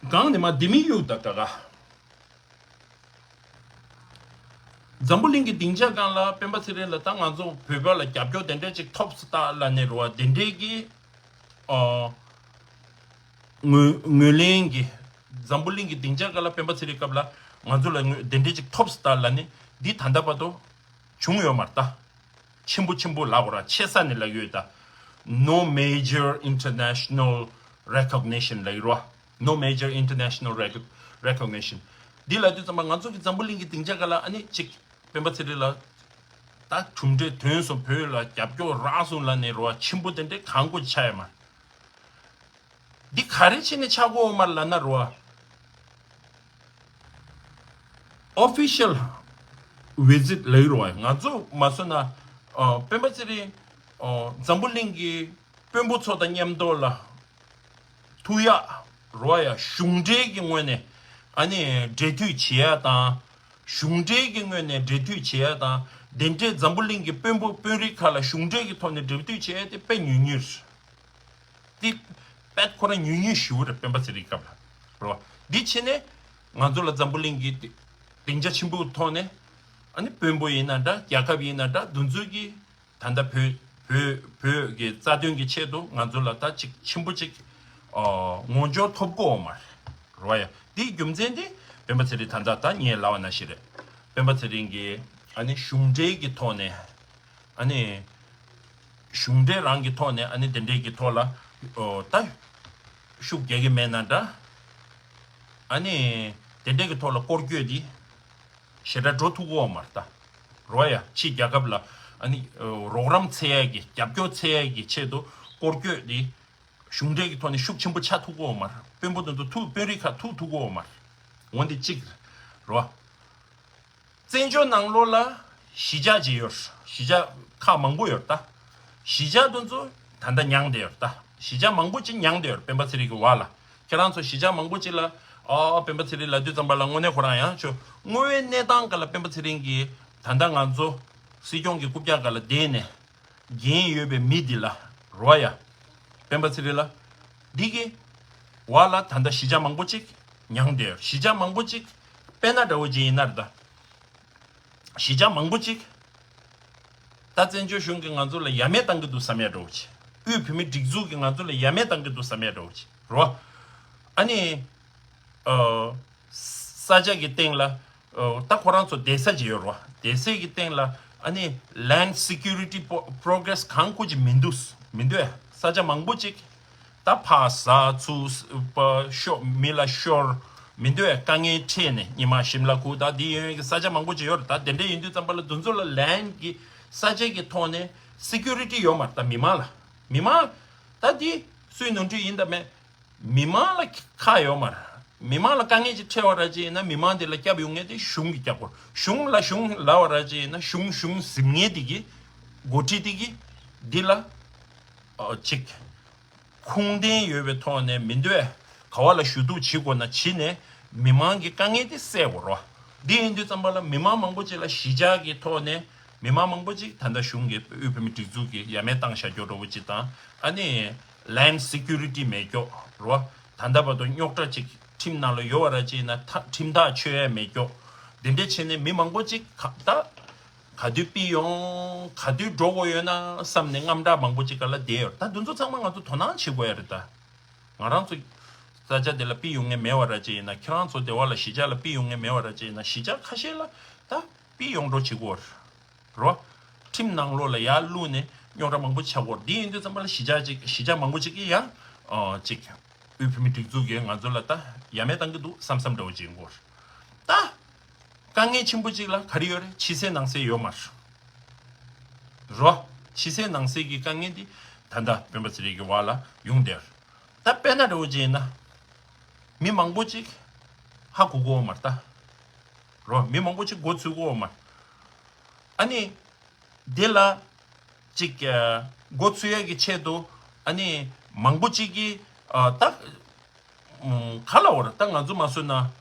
སྒང་ནས་མ་ལྡེ་མིག་གཡུག་ད་དྲག་ག་འཛམ་བུ་གླིང་གི་སྡིངས་ཆ་སྒང་ལ་སྤེན་པ་ཚེ་རིང་ལ་ད་ང་ཚོ་བོད་པ་ལ་རྒྱབ་སྐྱོར་དེ་འདྲས་ཅིག་ཐོབ་སོང་ད་ལབ་ནས་རེད་བ། དེ་འདྲས་ཀྱི་ཨ་ངོས་ངོས་ལེན་གྱི་འཛམ་བུ་གླིང་གི་སྡིངས་ཆ་སྒང་ལ་སྤེན་པ་ཚེ་རིང་སྐབས་ལ་ང་ཚོ་ལ་ངོས་དེ་འདྲས་ཅིག་ཐོབ་སོང་ད་ལབ་ནས་འདི་ད་ལྟ་བར་དུ་བྱུང་ཡོད་མ་རེད་ད། ཆེན་པོ་ཆེན་པོ་ལབ་དགོས་ར་ཆེ་ས་ནས་ལབ་ཡོད་ད། No major international recognition ལབ་ཡོད་ར། No major international rec- recognition འདི་ལབ་དུས་ཙམ་པ་ང་ཚོ་གི་འཛམ་བུ་གླིང་གི་སྡིངས་ཆ་སྒང་ལ་ཨ་ནི་ཅིག་སྤེན་པ་ཚེ་རིང་ལ་ད་གྲུབ་འབྲས་ཐོན་སོང་། བོད་ལ་རྒྱབ་སྐྱོར་རག་སོང་ལབ་ནས་རེད་བ། ཆེན་པོ་དེ་འདྲའི་གང་དགོས་ཆགས་ཡོད་མ་རེད། འདི་ག་རེ་བྱས་ནས་ཆགས་ཀྱི་ཡོད་མ་རེད་ལབ་ན་རེད་བ། Official visit ལབ་ཀྱི་རེད་བ། ང་ཚོ་མ་སོང་ན་ཨ་སྤེན་པ་ཚེ་རིང་ཨ་འཛམ་བུ་གླིང་གི་དཔོན་པོ་ཚོ་དང་མཉམ་དུ་ལ་ཐུག་ཡ་རེད་བ་ཡ། གཞུང་འབྲེལ་གྱི་ངོས་ནས་ཨ་ནི་འབྲེལ་མཐུད་བྱེད་ཡ་དང་། གཞུང་འབྲེལ་གྱི་ངོས་ནས་འབྲེལ་མཐུད་བྱེད་ཡ་དང་། དེ་འདྲའི་འཛམ་བུ་གླིང་གི་དཔོན་པོ་དཔོན་རིགས་ཁག་ལ་གཞུང་འབྲེལ་གྱི་ཐོག་ནས་འབྲེལ་མཐུད་བྱེད་ཡ་དེ་དཔེ་ཉུང་ཉུང་རེད། དེ་དཔེ་ཁོ་རང་ཉུང་ཉུང་ཞེ་པོ་རེད། སྤེན་པ་ཚེ་རིང་སྐབས་ལ་རེད་བ། འདི་བྱས་ནས་ང་ཚོ་ལ་འཛམ་བུ་གླིང་གི་སྡིངས་ཆ་ཆེན་པོའི་ཐོག་ནས་ཨ་ནི་དཔོན་པོ་ཡིན་ན་འདྲ། རྒྱལ་ཁབ་ཡིན་ན་འདྲ། འདི་ཚོ་གི་ད་ལྟ་བོད་བོད་བོད་ཀྱི་རྩ་དོན་གྱི་ཆེད་དུ་ང་ཚོ་ལ་ད་ཅིག་ཆེན་པོ་ཅིག་ཨ་ངོ་སྦྱོར་ཐོབ་ཀྱི་ཡོད་མ་རེད་བ་ཡ། འདིའི་རྒྱུ་མཚན་དེ་སྤེན་པ་ཚེ་རིང་ད་ལྟ་ད་ངས་ལབ་པ་ནང་བཞིན་རེད། སྤེན་པ་ཚེ་རིང་གིས་ཨ་ནི་གཞུང་འབྲེལ་གྱི་ཐོག་ནས་ཨ་ནི་གཞུང་འབྲེལ་རང་གི་ཐོག་ནས་ཨ་ནི་དེ་འདྲས་ཀྱི་ཐོག་ལ་ཨོ་ད་ཤུགས་རྒྱག་གི་མེད་ན་འདྲ། ཨ་ནི་དེ་འདྲས་ཀྱི་ཐོག་ལ་སྐོར་སྐྱོད་འདི་ཞེ་དྲག་འགྲོ་ཐུབ་ཀྱི་ཡོད་མ་རེད་ད། རེད་བ་ཡ། ཕྱི་རྒྱལ་ཁབ་ལ་ཨ་ནི་རོགས་རམ་འཚོལ་ཡས་ཀྱི་རྒྱབ་སྐྱོར་འཚོལ་ཡས་ཀྱི་ཆེད་དུ་སྐོར་སྐྱོད་འདི་གཞུང་འབྲེལ་གྱི་ཐོག་ནས་ཤུགས་ཆེན་པོ་ཆགས་ཐུབ་ཀྱི་ཡོད་མ་རེད། དཔོན་པོ་དེ་ཚོ་ཐུག་དཔོན་རིགས་ཁག་ཐུག་ཐུབ་ཀྱི་ཡོད་མ་རེད། འོ་འདི་གཅིག་རེད་བ། བཙན་བྱོལ་ནང་ལོགས་ལ་གཞིས་ཆགས་ཅིག་ཡོད། གཞིས་ཆགས་ཁག་མང་པོ་ཡོད་ད། གཞིས་ཆགས་དེ་ཚོ་ད་ལྟ་མྱངས་བསྡད་ཡོད་ད། གཞིས་ཆགས་མང་པོ་ཅིག་མྱངས་བསྡད་ཡོད། སྤེན་པ་ཚེ་རིང་གི་བར་ལ་ཁྱེད་རང་ཚོ་གཞིས་ཆགས་མང་པོ་ཅིག་ལ་ཨ་སྤེན་པ་ཚེ་རིང་ལབ་དུས་ཙམ་པ་ལ་དངོས་གནས་ཁོ་རང་ཡང་ཆོ་དངོས་ཡོད་གནས་སྟངས་སྒང་ལ་སྤེན་པ་ཚེ་རིང་གིས་ད་ལྟ་ང་ཚོ་སྲིད་སྐྱོང་གི་རྐུབ་བཀྱག་སྒང་ལ་བསྡད་ནས་འགན་ཡོད་པའི་མི་འདི་ལ་རེད་བ་ཡ། སྤེན་པ་ཚེ་རིང་ལ་འདི་གི་བར་ལ་ད་ལྟ་གཞིས་ཆགས་མང་པོ་ཅིག་མྱངས་བསྡད་ཡོད། གཞིས་ཆགས་མང་པོ་ཅིག་དཔེར་ན་འདྲ་བོ་ཅིག་ཡིན་ན་རེད་ད། གཞིས་ཆགས་མང་པོ་ཅིག་ད་བཙན་བྱོལ་གཞུང་གིས་ང་ཚོ་ལ་ཡ་མེད་བཏང་གི་འདུག་བསམ་ཡ་འདྲ་བོ་ཅིག་དབུས་བོད་མིའི་སྒྲིག་འཛུགས་ཀྱིས་ང་ཚོ་ལ་ཡ་མེད་བཏང་གི་འདུག་བསམ་ཡ་འདྲ་བོ་ཅིག་རོ། ཨ་ནི། ཨ། ས་ཆ་གི་སྟེང་ལ། ཨ། ད་ཁོ་རང་ཚོ་བསྡད་ས་ཅིག་ཡོད་རོ། བསྡད་སའི་གི་སྟེང་ལ་ཨ་ནི་land security pro- progress གང་ཁུ་ཅིག་མི་འདུག་མི་འདུག་ས་ཆ་མང་པོ་ཅིག་ད་ཕར་ཟ་ཚུར་པ་ཤོར་མི་ལ་ཤོར་མི་འདུག་དཀའ་ངལ་འཕྲད་ནས་ཉི་མ་ཞིམ་ལ་ཁུ་ད་འདི་ཡོད་ཀྱི་ས་ཆ་མང་པོ་ཅིག་ཡོད་རེད། ད་དེ་འདྲ་ཡིན་དུས་ཙམ་པ་ལ་དེ་ཚོ་ལ་land གི་ས་ཆ་གི་ཐོག་ནས་security ཡོད་མ་རེད། ད་མི་མང་ལ་མི་མང་ད་འདི་སུའི་ནོར་འཁྲུལ་ཡིན་ད་མེད། མི་མང་ལ་ཁག་ཡོད་མ་རེད། མི་མང་ལ་དཀའ་ངལ་ཅིག་འཕྲད་པ་ར་ཅིག་ཡིན་ན་མི་མང་དེ་ལ་སྐྱབས་ཡོང་མཁན་དེ་གཞུང་གིས་སྐྱབས་དགོས། གཞུང་ལ་གཞུང་ལབ་པ་ར་ཅིག་ཡིན་ན་གཞུང་གཞུང་ཟིན་མཁན་དེ་གིས་འགོ་ཁྲིད་དེ་གིས་འདི་ལ་ཨ་ཅིག་ཁུངས་ལྡན་ཡོད་པའི་ཐོག་ནས་མི་འདོད་ག་བ་ལ་ཞུ་གཏུག་བྱེད་དགོས་ན་བྱེད་ནས་མི་མང་གི་དཀའ་ངལ་དེ་སེལ་དགོས་རོ། འདི་ཡིན་དུས་ཙམ་པ་ལ་མི་མང་མང་པོ་ཅིག་ལ་གཞིས་ཆགས་ཀྱི་ཐོག་ནས་མི་མང་མང་པོ་ཅིག་ད་ལྟ་གཞུང་གིས་དབུས་བོད་མིའི་སྒྲིག་འཛུགས་ཀྱིས་ཡ་མེད་བཏང་བཞག་རྒྱུ་འདྲ་བོ་ཅིག་དང་ཨ་ནི། land security མེད་ཀྱོག་རོ། ད་ལྟ་བར་དུ་རྙོག་དྲ་ཅིག་ཁྲིམས་ནང་ལ་ཡོད་པ་ར་ཅིག་ཡིན་ན་ཐ་ཁྲིམས་ཐག་ཆོད་ཡ་མེད་ཀྱོག་དེ་འདྲ་བྱས་ནས་མི་མང་པོ་ཅིག་ག་ད་ག་དུས་ཕྱིར་ཡོང་ག་དུས་འགྲོ་དགོས་ཡོད་ན་བསམ་ནས་དངངས་སྐྲག་མང་པོ་ཅིག་ག་ལ་བསྡད་ཡོད་རེད། ད་འདི་ཚོ་ཚང་མ་ང་ཚོ་དོ་སྣང་བྱེད་དགོས་ཡ་རེད་ད། ང་རང་ཚོ་ས་ཆ་དེ་ལ་ཕྱིར་ཡོང་མཁན་མེད་པ་ར་ཅིག་ཡིན་ན་ཁྱེད་རང་ཚོ་དེ་བ་ལ་གཞིས་ཆགས་ལ་ཕྱིར་ཡོང་མཁན་མེད་པ་ར་ཅིག་ཡིན་ན་གཞིས་ཆགས་ཁ་ཤས་ལ་ད་ཕྱིར་ཡོང་འགྲོ་བྱེད་དགོས་རེད། རོ། ཁྲིམས་ནང་ལོགས་ལ་ཡར་བླུགས་ནས་རྙོག་དྲ་མང་པོ་ཆགས་ཀྱི་ཡོད་རེད། འདི་ཡིན་དུས་ཙམ་པ་ལ་གཞིས་ཆགས་ཅིག་གཞིས་ཆགས་མང་པོ་ཅིག་གིས་ཡང་ཨ་ཅིག་དབུས་བོད་མིའི་སྒྲིག་འཛུགས་ཀྱིས་ང་ཚོ་ལ་ད་ཡ་མེད་བཏང་གི་འདུག་བསམ་བསམ་འདྲ་བོ་ཅིག་ཡོང་གི་ཡོད་རེད། ད་དཀའ་ངལ་ཆེན་པོ་ཅིག་ལ་ག་རེ་ཡོད་རེད། ཕྱི་གསལ་ནང་གསལ་ཡོད་མ་རེད། རོ། ཕྱི་གསལ་ནང་གསལ་གྱི་དཀའ་ངལ་འདི་ད་ལྟ་སྤེན་པ་ཚེ་རིང་གི་བར་ལ་ཡོང་བསྡད་ཡོད་རེད། ད་དཔེར་ན་འདྲ་བོ་ཅིག་ཡིན་ན། མི་མང་པོ་ཅིག་ཧ་གོ་གི་ཡོད་མ་རེད་ད། རོ། མི་མང་པོ་ཅིག་མགོ་ཚོས་གི་ཡོད་མ་རེད། ཨ་ནི། འདི་ལ་ཅིག་ཨ་མགོ་ཚོས་ཡ་གི་ཆེད་དུ་ཨ་ནི་མང་པོ་ཅིག་གིས་ཨ་ད་ཨུམ་ག་ལ་བར་ད་ང་ཚོ་མ་བཟོས་ན་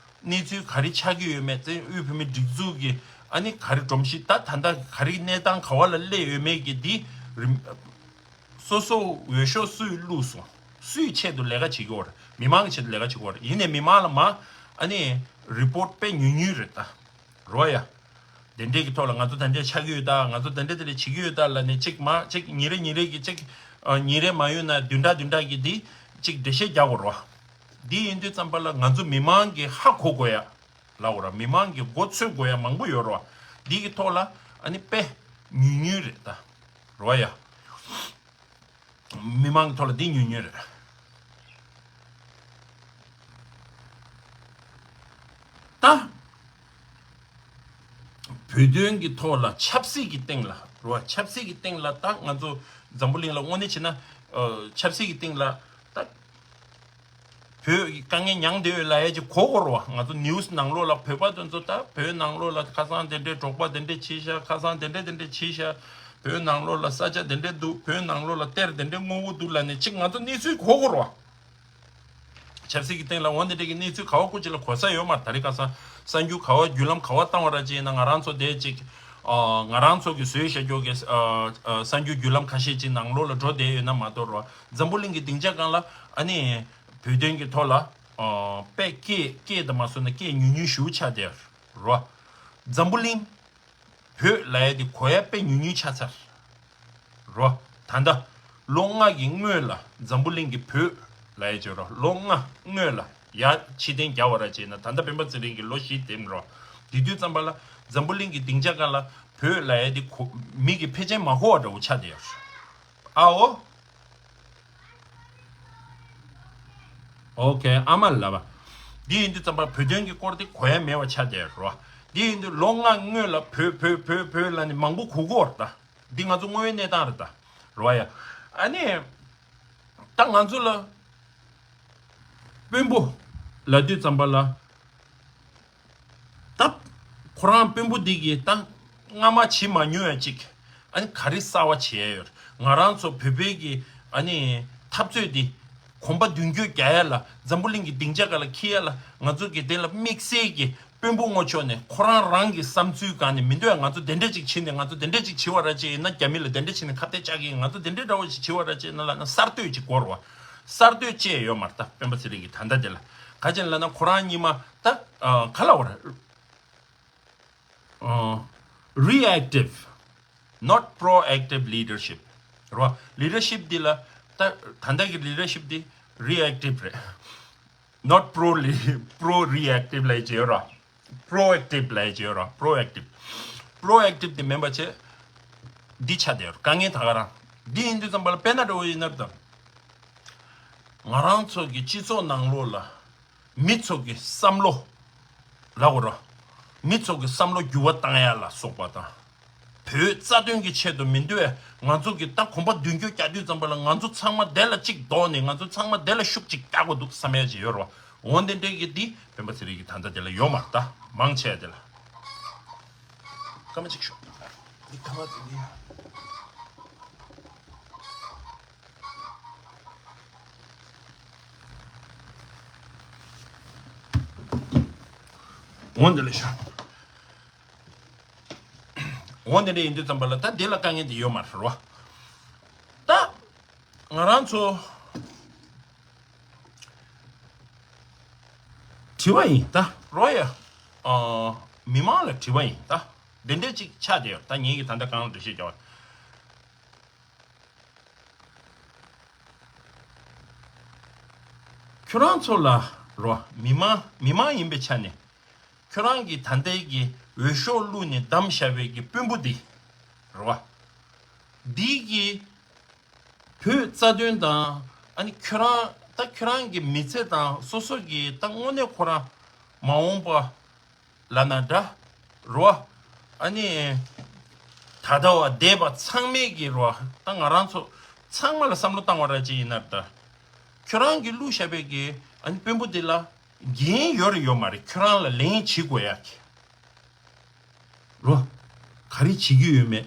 གནས་ཚུལ་ག་རེ་ཆགས་ཀྱི་ཡོད་མེད་བཙན་དབུས་བོད་མིའི་སྒྲིག་འཛུགས་ཀྱི་ཨ་ནི་ག་རེ་སྒྲོམ་གཞི་ད་ད་ལྟ་ག་རེ་གནས་སྟངས་ག་བ་ལ་སླེབས་ཡོད་མེད་ཀྱི་འདི་རིམ་སོ་སོ་འོས་ཤོག་སུས་བླུགས་སོང་། སུའི་ཆེད་དུ་ལས་ཀ་བྱེད་ཀྱི་ཡོད་རེད། མི་མང་གི་ཆེད་དུ་ལས་ཀ་བྱེད་ཀྱི་ཡོད་རེད། ཡིན་ནའི་མི་མང་ལ་མ་ཨ་ནི་རི་པོར་ཊི་དཔེ་ཉུང་ཉུང་རེད་ད། རོ་ཡ། དེ་འདྲས་ཀྱི་ཐོག་ལ་ང་ཚོ་དེ་འདྲས་ཆགས་ཀྱི་ཡོད་ད། ང་ཚོ་དེ་འདྲས་དེ་འདྲས་བྱེད་ཀྱི་ཡོད་ད་ལབ་ནས་གཅིག་མ་གཅིག་ཉིན་རེ་ཉིན་རེ་གི་གཅིག་ཨ་ཉིན་རེ་མ་ཡོང་ན་བདུན་ཕྲག་བདུན་ཕྲག་གི་འདི་གཅིག་འགྲེལ་བཤད་རྒྱག་དགོས་རོ། འདི་ཡིན་དུས་ཙམ་པ་ལ་ང་ཚོ་མི་མང་གི་ཧ་གོ་དགོས་ཡ་ལབ་དགོས་རོ། མི་མང་གི་མགོ་ཚོས་དགོས་ཡ་མང་པོ་ཡོད་རོ། འདི་གི་ཐོག་ལ་ཨ་ནི་དཔེ་ཉུང་ཉུང་རེད་ད། རོ་ཡ། མི་མང་གི་ཐོག་ལ་འདི་ཉུང་ཉུང་རེད། ད། བོད་དོན་གྱི་ཐོག་ལ་ཆབ་སྲིད་ཀྱི་སྟེང་ལ་རོ། ཆབ་སྲིད་ཀྱི་སྟེང་ལ་ད་ང་ཚོ་འཛམ་བུ་གླིང་ལ་དངོས་གནས་བྱས་ན་ཨ་ཆབ་སྲིད་ཀྱི་སྟེང་ལ་ད། བོད་ཀྱི་དཀའ་ངལ་མྱངས་བསྡད་ཡོད་ལབ་ཡས་ཅིག་གོ་གོ་རོ། ང་ཚོ་ནིའུ་སི་ནང་ལོགས་ལ་བོད་པ་དེ་ཚོ་ད་བོད་ནང་ལོགས་ལ་ཁ་སང་དེ་འདྲའི་འབྲོག་པ་དེ་འདྲས་བྱས་ཤག་ཁ་སང་དེ་འདྲས་དེ་འདྲས་བྱས་ཤག་བོད་ནང་ལོགས་ལ་ས་ཆ་དེ་འདྲས་འདུག་བོད་ནང་ལོགས་ལ་གཏེར་དེ་འདྲས་སྔོག་གི་འདུག་ལབ་ནས་ཅིག་ང་ཚོ་གནས་ཚུལ་གོ་གོ་རོ། ཆབ་སྲིད་ཀྱི་སྟེང་ལ་འོ་འདི་འདྲས་ཀྱི་གནས་ཚུལ་ག་བ་ཀུ་ཅི་ལ་གོ་ས་ཡོད་མ་རེད། ད་རེས་ཁ་སང་གསར་འགྱུར་ག་བ་བརྒྱུད་ལམ་ག་བ་བཏང་བ་ར་ཅིག་ཡིན་ན་ང་རང་ཚོ་དེ་ཅིག་ཨ་ང་རང་ཚོ་གི་བཟོས་བཞག་རྒྱུ་གི་ཨ་ཨ་གསར་འགྱུར་བརྒྱུད་ལམ་ཁ་ཤས་ཅིག་ནང་ལོགས་ལ་འགྲོ་བསྡད་ཡོད་ན་མ་གཏོགས་རོ། འཛམ་བུ་གླིང་གི་སྡིངས་ཆ་སྒང་ལ་ཨ་ནི། བོད་དོན་གྱི་ཐོག་ལ་ཨ་དཔེ་སྐད་སྐད་དང་མ་སོང་ན་སྐད་ཉུང་ཉུང་ཞེ་པོ་ཆགས་བསྡད་རོ། འཛམ་བུ་གླིང་བོད་ལབ་ཡ་དེ་གོ་ཡ་དཔེ་ཉུང་ཉུང་ཆགས་ཚར་རོ། ད་ལྟ་ལོ་ལྔ་གི་སྔོན་ལ་འཛམ་བུ་གླིང་གི་བོད་ལབ་ཡ་བྱས་རོ། ལོ་ལྔ་སྔོན་ལ་ཡ་ཕྱིར་འཐེན་རྒྱག་པ་ར་བྱས་ན་ད་ལྟ་སྤེན་པ་ཚེ་རིང་གི་ལོ་བཞི་འདེམས་རོ། དེ་དུས་ཙམ་པ་ལ་འཛམ་བུ་གླིང་གི་སྡིངས་ཆ་སྒང་ལ་བོད་ལབ་ཡ་དེ་གོ་མི་གི་ཕལ་ཆེར་མ་གོ་བ་འདྲ་བོ་ཆགས་བསྡད་ཡོད་རེད། ཨའོ། ཨོ་ཁེ། ཨ་མ་ལབ་པ། འདི་ཡིན་དུས་ཙམ་པ་བོད་དོན་གྱི་སྐོར་དེ་གོ་ཡ་མེད་པ་ཆགས་བསྡད་རོ། འདི་ཡིན་དུས་ལོ་ལྔ་སྔོན་ལ་བོད་བོད་བོད་བོད་ལབ་ནས་མང་པོ་གོ་གི་ཡོད་རེད་ད། འདི་ང་ཚོ་དངོས་ཡོད་གནས་སྟངས་རེད་ད། རོ་ཡ། ཨ་ནི། ད་ང་ཚོ་ལ། དཔོན་པོ། ལབ་དུས་ཙམ་པ་ལ། ད། ཁོ་རང་དཔོན་པོ་འདི་གིས་ད་སྔ་མ་བྱེད་མ་མྱོང་ཡ་གཅིག་ཨ་ནི་ག་རེ་གསར་བ་བྱེད་ཡ་ཡོད། ང་རང་ཚོ་བོད་པའི་གི་ཨ་ནི་འཐབ་རྩོད་འདི་གོམ་པ་མདུན་སྐྱོད་རྒྱག་ཡ་ལ་འཛམ་བུ་གླིང་གི་སྡིངས་ཆ་སྒང་ལ་འཁྱེར་ཡ་ལ་ང་ཚོ་དགེ་ལྡན་ལ་དམིགས་བསལ་གྱི་དཔོན་པོ་ངོ་ཕྱོགས་ནས་ཁོ་རང་རང་གི་བསམ་ཚུལ་སྒང་ནས་མི་འདོད་ཡ། ང་ཚོ་དེ་འདྲ་ཅིག་བྱེད་ནས་ང་ཚོ་དེ་འདྲ་ཅིག་བྱེད་པ་ར་ཅིག་ཡིན་ན་རྒྱ་མི་ལ་དེ་འདྲ་བྱེད་ནས་ཁ་གཏད་བཅག་གི་ཡིན། ང་ཚོ་དེ་འདྲ་འདྲ་བོ་ཞིག་བྱེད་པ་ར་ཅིག་ཡིན་ན་ལབ་ན་གསར་གཏོད་ཅིག་དགོས་རེད་བ། གསར་གཏོད་བཅས་ཡོད་མ་རེད་ད་སྤེན་པ་ཚེ་རིང་གིས་ད་ལྟ་དེ་ལ། ག་ཅི་ལབ་ན་ཁོ་རང་གཉིས་མ་ད་ག་ལབ་པ་རེད། ཨ། reactive, not proactive leadership རེད་བ། leadership འདི་ལ་ད་ད་ལྟ་གི་leadership འདི་reactive རེད། not pro pro reactive ལབ་ཡས་ཅིག་ཡོད་རེད། proactive ལབ་ཡས་ཅིག་ཡོད་རེད། proactive proactive དེ་མིན་པ་བྱས། འདི་ཆགས་བསྡད་ཡོད་རེད། དཀའ་ངལ་ད་ག་རང་། འདི་ཡིན་དུས་ཙམ་པ་ལ་དཔེར་ན་འདྲ་བོ་ཡིན་ན་ད། ང་རང་ཚོ་གི་སྤྱི་ཚོགས་ནང་ལོགས་ལ། མི་ཚོ་གི་བསམ་བློ་ལབ་དགོས་རེད། མི་ཚོ་གི་བསམ་བློ་འགྱུར་བ་བཏང་ཡ་ལ་སོགས་པ་དང་། བོད་རྩ་དོན་གྱི་ཆེད་དུ་མི་འདུག་ཨེ། ང་ཚོ་གི་ད་གོམ་པ་མདུན་སྐྱོད་རྒྱག་དུས་ཙམ་པ་ལ་ང་ཚོ་ཚང་མ་དེ་ལ་གཅིག་འདོགས་ནས་ང་ཚོ་ཚང་མ་དེ་ལ་ཤུགས་གཅིག་རྒྱག་དགོས་འདུག་བསམ་ཡ་ཅིག་ཡོད་རེད་བ། འོ་དེ་འདྲའི་གི་འདི་སྤེན་པ་ཚེ་རིང་གི་ད་ལྟ་དེ་ལ་ཡོད་མ་རེད། ད་མང་ཆེ་བ་དེ་ལ། སྐར་མ་གཅིག་ཤོག་འདི་སྐར་མ་དེ་འདི། འོ་འདི་ལ་ཤོག་འོ་འདི་འདྲ་ཡིན་དུས་ཙམ་པ་ལ་ད་འདི་ལ་དཀའ་ངལ་འདི་ཡོད་མ་རེད་བ། ད་ང་རང་ཚོ་དྲི་བ་ཡིན་ད་རོ་ཡ། ཨ། མི་མང་ལ་དྲི་བ་ཡིན་ད། འདི་འདྲ་ཅིག་ཆགས་བསྡད་ཡོད། ད་ངེད་ཀྱིས་ད་ལྟ་གང་ལ་འགྲེལ་བཤད་རྒྱག་པ། ཁྱོད་རང་ཚོ་ལ་རོ། མི་མང་མི་མང་ཡིན་པའི་ཆ་ནས། ཁྱོད་རང་གི་ད་ལྟའི་གི་འོས་ཤོག་བླུགས་ནས་བདམས་བཞག་པའི་གི་དཔོན་པོ་འདི་རོ། འདི་གི་བོད་རྩ་དོན་དང་། ཨ་ནི་ཁྱོད་རང་ད་ཁྱོད་རང་གི་མི་ཚེ་དང་སོ་སོ་གི་ད་དངོས་གནས་ཁོ་རང་མ་འོངས་པ་ལབ་ན་འདྲ་རོ། ཨ་ནི་ད་ལྟ་བ་འདས་པ་ཚང་མས་ཀྱི་རོ། ད་ང་རང་ཚོ་ཚང་མ་ལ་བསམ་བློ་བཏང་བ་ར་ཅིག་ཡིན་ན་ད། ཁྱོད་རང་གི་བླུགས་བཞག་པའི་གི་ཨ་ནི་དཔོན་པོ་འདི་ལ་འགན་ཡོད་རེད་ཡོད་མ་རེད། ཁྱོད་རང་ལ་ལན་བྱེད་དགོས་ཡ་གི་རོ། ག་རེ་བྱེད་ཀྱི་ཡོད་མེད།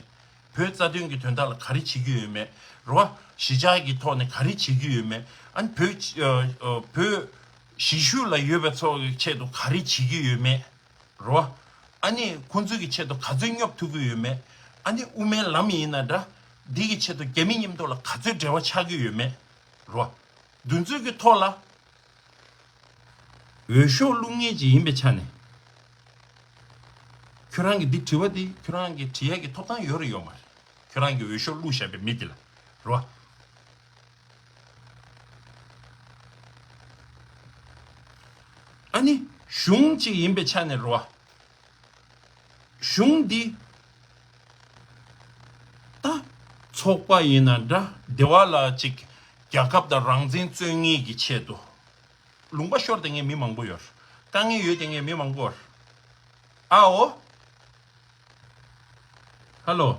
བོད་རྩ་དོན་གྱི་དོན་དག་ལ་ག་རེ་བྱེད་ཀྱི་ཡོད་མེད་རོ། གཞིས་ཆགས་ཀྱི་ཐོག་ནས་ག་རེ་བྱེད་ཀྱི་ཡོད་མེད། ཨ་ནི་བོད་ཨ་ཨ་བོད་གཞིས་བཞུགས་ལ་ཡོད་པའི་ཚོ་གི་ཆེད་དུ་ག་རེ་བྱེད་ཀྱི་ཡོད་མེད་རོ། ཨ་ནི་ཁོང་ཚོའི་གི་ཆེད་དུ་ག་ཚོད་སྙོབ་ཐུབ་ཀྱི་ཡོད་མེད། ཨ་ནི་དབུ་མའི་ལམ་ཡིན་ན་འདྲ། འདི་གི་ཆེད་དུ་རྒྱ་མི་མཉམ་དུ་ལ་ག་ཚོད་འབྲེལ་བ་ཆགས་ཀྱི་ཡོད་མེད་རོ། འདི་ཚོའི་གི་ཐོག་ལ་འོས་ཤོག་བླུག་མཁན་ཅིག་ཡིན་པའི་ཆ་ནས། ཁྱོད་རང་གི་འདི་དྲི་བ་འདི་ཁྱོད་རང་གི་དྲི་ཡ་གི་ཐོབ་ཐང་ཡོད་རེད་ཡོད་མ་རེད། ཁྱོད་རང་གི་འོས་ཤོག་བླུགས་བཞག་པའི་མི་འདི་ལ་རོ། ཨ་ནི་གཞུང་གཅིག་ཡིན་པའི་ཆ་ནས་རོ། གཞུང་འདི་ད་ཚོགས་པ་ཡིན་ན་འདྲ། སྡེ་བ་ལ་གཅིག་རྒྱལ་ཁབ་དང་རང་བཙན་རྩོད་མཁན་གྱི་ཆེད་དུ་ལུང་པ་ཤོར་བསྡད་མཁན་མི་མང་པོ་ཡོད། དཀའ་ངལ་ཡོད་བསྡད་མཁན་མི་མང་པོ་ཡོད། ཨའོ། ཧ་ལོ།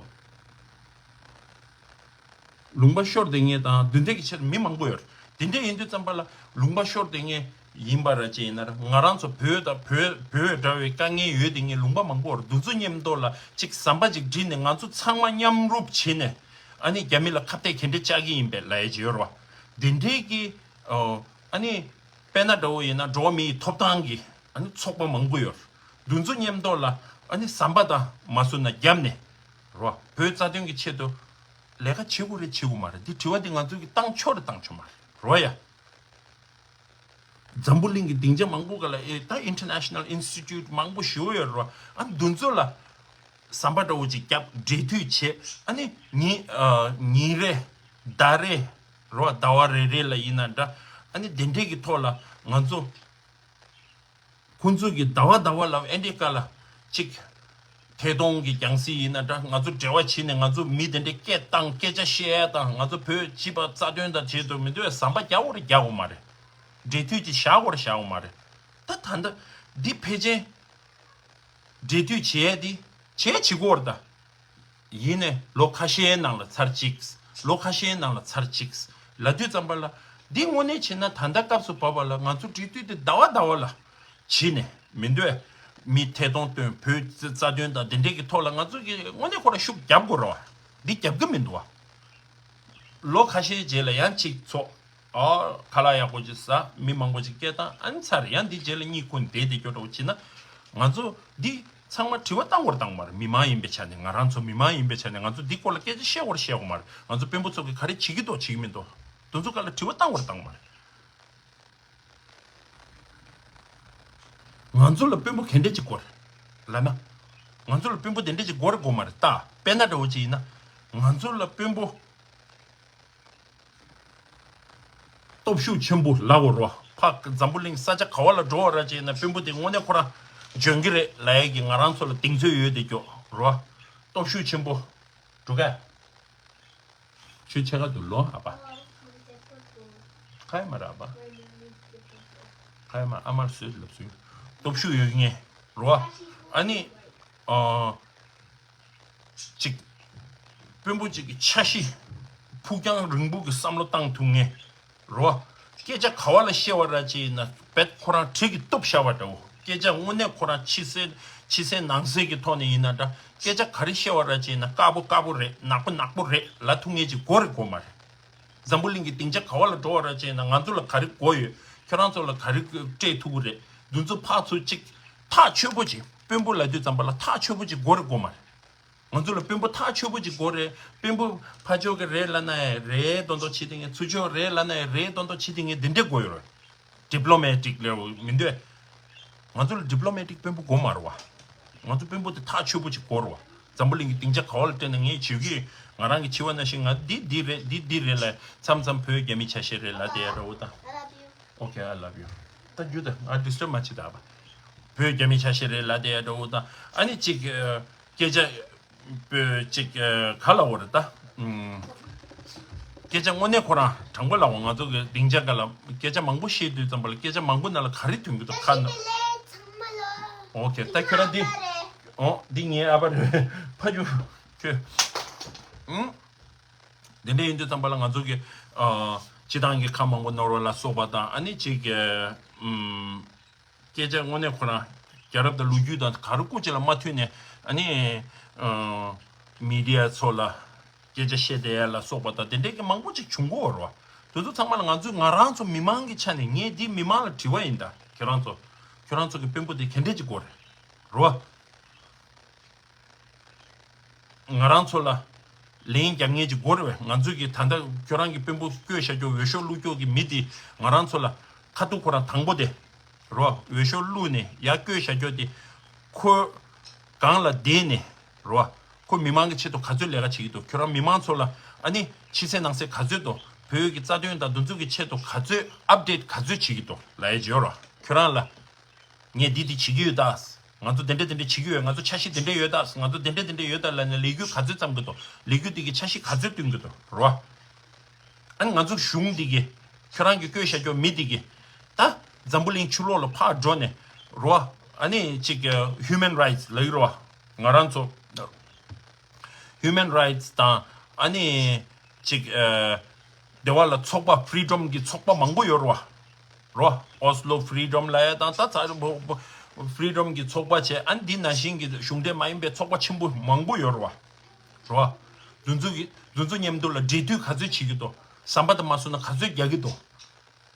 ལུང་པ་ཤོར་བསྡད་མཁན་དང་འདི་འདྲ་གི་ཆེད་དུ་མི་མང་པོ་ཡོད། དེ་འདྲ་ཡིན་དུས་ཙམ་པ་ལ་ལུང་པ་ཤོར་བསྡད་མཁན་ཡིན་པ་ར་ཅིག་ཡིན་ན་ར། ང་རང་ཚོ་བོད་དང་བོད་བོད་འདྲ་བའི་དཀའ་ངལ་ཡོད་བསྡད་མཁན་ལུང་པ་མང་པོ་ཡོད། འདི་ཚོ་མཉམ་དུ་ལ་གཅིག་ཟམ་པ་གཅིག་བསྒྲིལ་ནས་ང་ཚོ་ཚང་མ་མཉམ་རུབ་བྱས་ནས་ཨ་ནི་རྒྱ་མི་ལ་ཁ་གཏད་ག་འདྲ་བཅག་གི་ཡིན་པས་ལབ་ཡ་ཅིག་ཡོད་རེད་བ། དེ་འདྲའི་གི་ཨ་ནི་དཔེར་ན་འདྲ་བོ་ཡིན་ན་འགྲོ་བ་མི་ཡི་ཐོབ་ཐང་གི་ཨ་ནི་ཚོགས་པ་མང་པོ་ཡོད། འདི་ཚོ་མཉམ་དུ་ལ་ཨ་ནི་ཟམ་པ་དང་མ་བཟོ་ན་བརྒྱབ་ནས་རོ། བོད་རྩ་དོན་གྱི་ཆེད་དུ་ལས་ཀ་བྱེད་དགོས་རེད་བྱེད་དགོས་མ་རེད། འདི་དྲི་བ་འདི་ང་ཚོ་གི་བཏང་ཆོག་རེད་བཏང་ཆོག་མ་རེད་རོ་ཡ། འཛམ་བུ་གླིང་གི་སྡིངས་ཆ་མང་པོ་ག་ལ་ཨེ་ད་International Institute མང་པོ་ཞེ་པོ་ཡོད་རེད་རོ། ཨ་འདི་ཚོ་ལ་ཟམ་པ་འདྲ་བོ་ཅིག་བརྒྱབ་འབྲེལ་མཐུད་བྱེད། ཨ་ནི་ཉིན་ཨ་ཉིན་རེ་ཟླ་རེ་རོ། ཟླ་བ་རེ་རེ་ལ་ཡིན་ན་འདྲ། ཨ་ནི་དེ་འདྲའི་གི་ཐོག་ལ་ང་ཚོ་ཁོང་ཚོ་གི་ཟླ་བ་ཟླ་བ་ལ་ཨེ་འདྲའི་ཀ་ལ་གཅིག་ཐད་གཏོང་གི་རྒྱང་སྲིང་ཡིན་ན་འདྲ། ང་ཚོ་འབྲེལ་བ་བྱས་ནས་ང་ཚོ་མི་དེ་འདྲའི་སྐད་བཏང་སྐད་ཆ་བཤད་ཡ་དང་། ང་ཚོ་བོད་སྤྱི་པ་རྩ་དོན་དང་བྱེད་དུ་མི་འདུག་ཟམ་པ་རྒྱག་དགོས་རེད་རྒྱག་དགོས་མ་རེད། འབྲེལ་མཐུད་ཅིག་བཞག་དགོས་རེད་བཞག་དགོས་མ་རེད། ད་ད་ལྟ་འདི་ཕལ་ཆེར་འབྲེལ་མཐུད་བྱེད་ཡ་འདི་བྱས་བྱེད་དགོས་རེད་ད། ཡིན་ནས་ལོ་ཁ་ཤས་ནང་ལ་ཚར་གཅིག་ལོ་ཁ་ཤས་ནང་ལ་ཚར་གཅིག་ལབ་དུས་ཙམ་པ་ལ། འདི་དངོས་གནས་བྱས་ན་ད་ལྟ་སྐབས་སུ་བབས་པ་ལ་ང་ཚོ་འབྲེལ་མཐུད་དེ་ཟླ་བ་ཟླ་བ་ལ་བྱས་ནས་མི་འདོད་མི་ཐད་གཏོང་དོན་བོད་རྩ་དོན་དང་དེ་འདྲས་ཀྱི་ཐོག་ལ་ང་ཚོ་གི་དངོས་གནས་ཁོ་ར་ཤུགས་རྒྱབ་དགོས་རེད་བ། འདི་རྒྱབ་གི་མི་འདུག་བ། ལོ་ཁ་ཤས་རྗེས་ལ་ཡང་གཅིག་ཚོགས། ཨ། ཁ་ལག་ཡག་པོ་ཅིག་ཟ། མི་མང་པོ་ཅིག་སྐད་བཏང་། ཨ་ནི་ཚར། ཡང་འདི་རྗེས་ལ་གཉིད་ཁུག་བསྡད་དེ་སྐྱོ་འདྲ་བོ་བྱེད་ན། ང་ཚོ་འདི་ཚང་མ་དྲི་བ་བཏང་དགོས་རེད་བཏང་མ་རེད། མི་མང་ཡིན་པའི་ཆ་ནས། ང་རང་ཚོ་མི་མང་ཡིན་པའི་ཆ་ནས་ང་ཚོ་འདི་སྐོར་ལ་སྐད་ཆ་བཤད་དགོས་རེད་བཤད་དགོས་མ་རེད། ང་ཚོ་དཔོན་པོ་ཚོ་གིས་ག་རེ་བྱེད་ཀྱི་འདུག་བྱེད་ཀྱི་མི་འདུག་དེ་ཚོ་སྒང་ལ་དྲི་བ་བཏང་དགོས་རེད་བཏང་མ་རེད། ང་ཚོ་ལ་དཔོན་པོ་ག་འདྲས་ཅིག་དགོས་རེད་ལབ་ན། ང་ཚོ་ལ་དཔོན་པོ་དེ་འདྲ་ཅིག་དགོས་རེད་དགོས་མ་རེད་ད། དཔེར་ན་འདྲ་བོ་ཅིག་ཡིན་ན། ང་ཚོ་ལ་དཔོན་པོ་སྟོབས་ཤུགས་ཆེན་པོ་ལབ་དགོས་རེད་བ། ཕ་འཛམ་བུ་གླིང་ས་ཆ་ག་བ་ལ་འགྲོ་བ་ར་ཅིག་ཡིན་ན་དཔོན་པོ་དེ་དངོས་གནས་ཁོ་རང་འཇོན་གྱི་རེད་ལབ་ཡས་ཀྱི་ང་རང་ཚོ་ལ་གདེང་ཚོད་ཡོད་དེ་སྐྱོ་རེད་བ། སྟོབས་ཤུགས་ཆེན་པོ། འགྲོ་ག་ཆོས་ཆེ་ག་དུ་ལོ་ཨ་པ། ཁ་ཡ་མ་ར་ཨ་པ། ཁ་ཡ་མ་ཨ་མར་སོད་ལབ་སུ། སྟོབས་ཤུགས་ཡོད་ངེས་རོ། ཨ་ནི། ཨ། ཅིག་དཔོན་པོ་ཅིག་གི་འཆར་གཞི། ཕུགས་རྒྱང་རིང་པོ་གི་བསམ་བློ་བཏང་ཐུབ་ངེས། རོ། སྐད་ཆ་ག་བ་ལ་བཤད་པ་ར་ཅིག་ཡིན་ན་བེད་ཁོ་རང་གྲི་གིས་གཏུབ་བཞག་པ་འདྲ་བོ། སྐད་ཆ་དངོས་གནས་ཁོ་རང་ཕྱི་གསལ་ཕྱི་གསལ་ནང་གསལ་གྱི་ཐོག་ནས་ཡིན་ན་འདྲ། སྐད་ཆ་ག་རེ་བཤད་པ་ར་ཅིག་ཡིན་ན་དཀར་པོ་དཀར་པོ་རེད། ནག་པོ་ནག་པོ་རེད་ལབ་ཐུབ་ངེས་ཅིག་དགོས་རེད་དགོས་མ་རེད། འཛམ་བུ་གླིང་གི་སྡིངས་ཆ་ག་བ་ལ་འགྲོ་བ་ར་ཅིག་ཡིན་ན་ང་ཚོ་ལ་ག་རེ་དགོས་ཡོད། ཁྱོད་རང་ཚོ་ལ་ག་རེ་སྤྲད་ཐུབ་ཀྱི་རེད། འདི་ཚོ་ཕར་ཚུར་ཅིག་ཐག་ཆོད་པོ་ཅིག་དཔོན་པོ་ལབ་དུས་ཙམ་པ་ལ་ཐག་ཆོད་པོ་ཅིག་དགོས་རེད་དགོས་མ་རེད། ང་ཚོ་ལ་དཔོན་པོ་ཐག་ཆོད་པོ་ཅིག་དགོས་རེད། དཔོན་པོ་ཕར་ཕྱོགས་ཀྱི་རེད་ལབ་ན་ཡང་རེད་མདོག་མདོག་བྱེད་དེ་ངས། ཚུར་ཕྱོགས་རེད་ལབ་ན་ཡང་རེད་མདོག་མདོག་བྱེད་དེ་ངས། འདི་འདྲས་དགོས་ཡོད་རེད། ཌི་པི་ལོ་མེ་ཊིག་ལབ་མི་འདོད། ང་ཚོ་ལ་ཌི་པི་ལོ་མེ་ཊིག་དཔོན་པོ་དགོས་མ་རེད་བ། ང་ཚོ་དཔོན་པོ་དེ་ཐག་ཆོད་པོ་ཅིག་དགོས་རེད་བ། འཛམ་བུ་གླིང་གི་སྡིངས་ཆ་ག་བ་ལ་སྤྲད་ན་ངས་བྱེད་ཀྱི་ཡོད། ང་རང་གིས་བྱས་པ་ནང་བཞིན་ང་འདི་འདི་རེད་འདི་འདི་རེད་ལབ། མཚམས་མཚམས་བོད་རྒྱ་མིའི་ཆ་ཤས་རེད་ལབ་བསྡད་ཡ་འདྲ་བོ་དང་། Okay, I love you. ད་རྒྱུ་ད་ང་ཌི་སི་ཊརབ་མ་བྱེད་ད་བ། བོད་རྒྱ་མིའི་ཆ་ཤས་རེད་ལབ་བསྡད་ཡ་འདྲ་བོ་དང་། ཨ་ནི་ཅིག་སྐད་ཆ། བོད་ཅིག་ག་ལ་འོ་རེད་ད། ཨུམ། སྐད་ཆ་དངོས་གནས་ཁོ་རང་དྲང་པོ་ལབ་འོ། ང་ཚོ་གི་སྡིངས་ཆ་ག་ལ་སྐད་ཆ་མང་པོ་བཤད་དུས་ཙམ་པ་ལ་སྐད་ཆ་མང་པོ་ནང་ལ་ག་རེ་ཐོན་གྱི་འདུག་ཁ་ན། Okay, ད་ཁྱོད་རང་འདི། འོ་འདི་ངའི་ཨ་ཕ་རེད། ཕ་ཇུ། ཁྱོད། ཨུམ། དེ་འདྲ་ཡིན་དུས་ཙམ་པ་ལ་ང་ཚོ་གི། ཨ། སྤྱི་བཏང་གི་ཁ་མང་པོ་ནོར་བ་ལ་སོགས་པ་དང་ཨ་ནི་ཅིག་གི། ཨུམ། སྐད་ཆ་དངོས་གནས་ཁོ་རང་རྒྱལ་རབས་དང་ལོ་རྒྱུས་དང་ག་རེ་སྐུ་ཅིག་ལ་མ་མཐུན་ནས་ཨ་ནི། ཨ། མི་ཌི་ཡ་ཚོ་ལ་སྐད་ཆ་བཤད་བསྡད་ཡ་ལ་སོགས་པ་དང་དེ་འདྲའི་གི་མང་པོ་ཅིག་བྱུང་གི་ཡོད་རེད་བ། དེ་ཚོ་ཚང་མ་ལ་ང་ཚོས་ང་རང་ཚོ་མི་མང་གི་ཆ་ནས་ངས་འདི་མི་མང་ལ་དྲི་བ་ཡིན་ད། ཁྱོད་རང་ཚོ། ཁྱོད་རང་ཚོ་གི་དཔོན་པོ་དེ་ག་འདྲས་ཅིག་དགོས་རེད། རེད་བ། ང་རང་ཚོ་ལ་ལན་རྒྱབ་མཁན་ཅིག་དགོས་རེད་བས། ང་ཚོས་ཀྱི་ད་ལྟ་ཁྱོད་རང་གི་དཔོན་པོ་བསྐོས་བཞག་རྒྱུ་འོས་ཤོག་བླུགས་རྒྱུ་གི་མི་དེ་ང་རང་ཚོ་ལ་ཁ་ཐུག་ཁོ་རང་དང་པོ་དེ་རོ། འོས་ཤོག་བླུགས་ནས་ཡར་བསྐོས་བཞག་རྒྱུ་དེ་ཁོ་སྒང་ལ་བསྡད་ནས་རོ། ཁོ་མི་མང་གི་ཆེད་དུ་ག་ཚོད་ལས་ཀ་བྱེད་ཀྱི་འདུག་ཁྱོད་རང་མི་མང་ཚོ་ལ་ཨ་ནི་ཕྱི་གསལ་ནང་གསལ་ག་ཚོད་འདུག་བོད་ཀྱི་རྩ་དོན་དང་འདི་ཚོ་གི་ཆེད་དུ་ག་ཚོད་ཨབ་ཌེཊ་ག་ཚོད་བྱེད་ཀྱི་འདུག་ལབ་ཡས་ཅིག་ཡོད་རོ། ཁྱོད་རང་ལ། ངས་འདི་འདི་བྱེད་ཀྱི་ཡོད་ད། ང་ཚོ་དེ་འདྲ་དེ་འདྲ་བྱེད་ཀྱི་ཡོད། ང་ཚོ་འཆར་གཞི་དེ་འདྲ་ཡོད་ད། ང་ཚོ་དེ་འདྲ་དེ་འདྲ་ཡོད་ད་ལབ་ནས་ལས་འགུལ་ག་ཚོད་བརྩམས་ཀྱི་འདུག་ལས་འགུལ་འདི་གི་འཆར་གཞི་ག་ཚོད་བཏོན་གྱི་འདུག་རོ། ཨ་ནི་ང་ཚོ་གཞུང་འདི་གི་ཁྱོད་རང་གི་བསྐོས་བཞག་རྒྱུ་མི་འདི་གི་ད་འཛམ་བུ་གླིང་ཕྱི་ལོགས་ལ་ཕར་འགྲོ་ནས་རོ། ཨ་ནི་ཅིག་ཧིའུ་མན་རའིཊ་ལབ་ཀྱི་རོ། ང་རང་ཚོ་ཧིའུ་མན་རའིཊ་དང་ཨ་ནི་ཅིག་ཨ། དེ་བ་ལ་ཚོགས་པ་ཕི་རི་ཌམ་གྱི་ཚོགས་པ་མང་པོ་ཡོད་རེད་བ། རོ། ཨོ་སི་ལོ་ཕི་རི་ཌམ་ལབ་ཡ་དང་ད་ཚ་ཕི་རི་ཌམ་གྱི་ཚོགས་པ་བྱས། ཨ་ནི་འདི་ནང་བཞིན་གྱི་གཞུང་འབྲེལ་མ་ཡིན་པའི་ཚོགས་པ་ཆེན་པོ་མང་པོ་ཡོད་རེད་བ། རོ། དེ་ཚོ་གི་དེ་ཚོ་མཉམ་དུ་ལ་འབྲེལ་མཐུད་ག་ཚོད་བྱེད་ཀྱི་འདུག་ཟམ་པ་དང་མ་སོང་ན་ག་ཚོད་རྒྱག་གི་འདུག་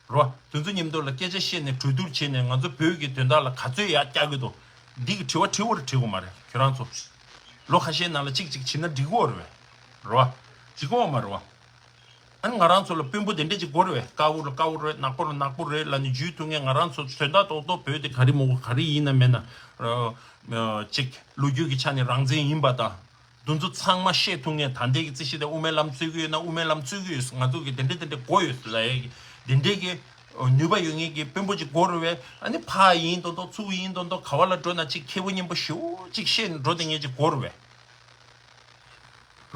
རོ། དེ་ཚོ་མཉམ་དུ་ལ་སྐད་ཆ་བཤད་ནས་གྲོས་བསྡུར་བྱས་ནས་ང་ཚོ་བོད་ཀྱི་དོན་དག་ལ་ག་ཚོད་ཡར་བཀྱག་གི་འདུག་འདི་གི་དྲི་བ་དྲི་བར་དྲི་དགོས་མ་རེད་ཁྱོད་རང་ཚོ། ལོ་ཁ་ཤས་ནང་ལ་གཅིག་གཅིག་བྱེད་ན་འགྲིག་གི་ཡོད་རེད་བས། རོ། འགྲིག་གི་ཡོད་མ་རེད་བ། ཨ་ནི་ང་རང་ཚོ་ལ་དཔོན་པོ་དེ་འདྲས་ཅིག་དགོས་རེད་བས། དཀར་པོ་ལ་དཀར་པོ་རེད། ནག་པོ་ལ་ནག་པོ་རེད་ལབ་ནས་འཇུས་ཐུབ་མཁན། ང་རང་ཚོ་དོན་དག་རྡོག་རྡོག་བོད་དེ་ག་རེ་མོ་ག་རེ་ཡིན་ན་མེད་ན། ཨ། ཨ། ཅིག་ལོ་རྒྱུས་ཀྱི་ཆ་ནས་རང་བཙན་ཡིན་པ་དང་། འདི་ཚོ་ཚང་མ་བཤད་ཐུབ་མཁན། ད་ལྟའི་གི་རྩིས་གཞི་དེ་དབུ་མའི་ལམ་རྩོད་ཀྱི་ཡོད་ན་དབུ་མའི་ལམ་རྩོད་ཀྱི་ཡོད། ང་ཚོ་གི་དེ་འདྲས་དེ་འདྲས་དགོས་ཡོད་ལབ་ཡས་ཀྱི་དེ་འདྲས་ཀྱི་ནུས་པ་ཡོད་མཁན་གྱི་དཔོན་པོ་ཅིག་དགོས་རེད་བས། ཨ་ནི་ཕར་ཡིན་མདོག་མདོག་ཚུར་ཡིན་མདོག་མདོག་ག་བ་ལ་འགྲོ་ན་ཅིག་ཁེ་པོ་སྙན་པོ་ཞེ་པོ་ཅིག་བཤད་ནས་འགྲོ་བསྡད་མཁན་ཅིག་དགོས་རེད་བས།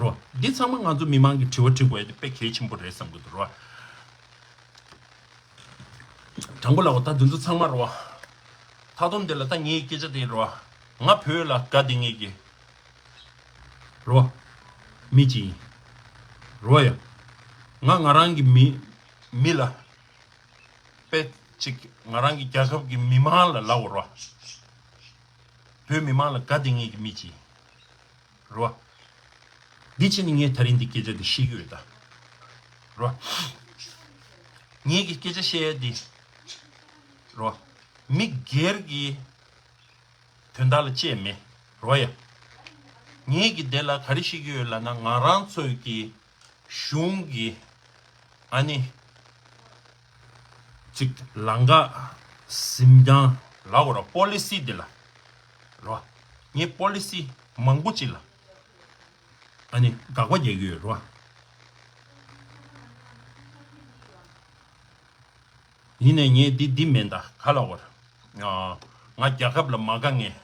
རོ། འདི་ཚང་མ་ང་ཚོ་མི་མང་གི་དྲི་བ་དྲི་དགོས་ཡ་དེ་དཔེ་གལ་ཆེན་པོ་རེད་བསམ་གྱི་འདུག་རོ། དྲང་པོ་ལབ་པ་ད་འདི་ཚོ་ཚང་མ་རོ། མཐའ་སྡོམ་དེ་ལ་ད་ངའི་སྐད་ཆ་དེ་རོ། ང་བོད་ལ་དགའ་བསྡད་མཁན་གྱི་རོ། མི་གཅིག་ཡིན། རོ་ཡ། ང་ང་རང་གི་མི་མི་ལ་དཔེ་ཅིག་ང་རང་གི་རྒྱལ་ཁབ་ཀྱི་མི་མང་ལ་ལབ་རོ། བོད་མི་མང་ལ་དགའ་བསྡད་མཁན་གྱི་མི་གཅིག་ཡིན། རོ། འདི་ཕྱིན་ནས་ངས་ད་རིང་འདི་སྐད་ཆ་འདི་བཤད་ཀྱི་ཡོད་ད། རོ། ངས་ཀྱི་སྐད་ཆ་བཤད་ཡ་འདི། རོ། མི་སྒེར་གྱི་དོན་དག་ལ་བཅས་མེད། རོ་ཡ། ངས་ཀྱི་དེ་ལ་ག་རེ་བཤད་ཀྱི་ཡོད་ལབ་ན་ང་རང་ཚོའི་གི་གཞུང་གི་ཨ་ནི། ཅིག་ལམ་ཁ་འཛིན་སྟངས་ལབ་དགོས་ར། པོ་ལི་སི་འདི་ལ་རོ། ངས་པོ་ལི་སི་མང་པོ་ཅིག་ལ་ཨ་ནི་དགག་པ་རྒྱག་གི་ཡོད་རེད་བ། ཡིན་ནའི་ངས་འདི་འདི་མིན་ད་ག་ལ་བར། ང་རྒྱལ་ཁབ་ལ་མ་དགའ་ངེས།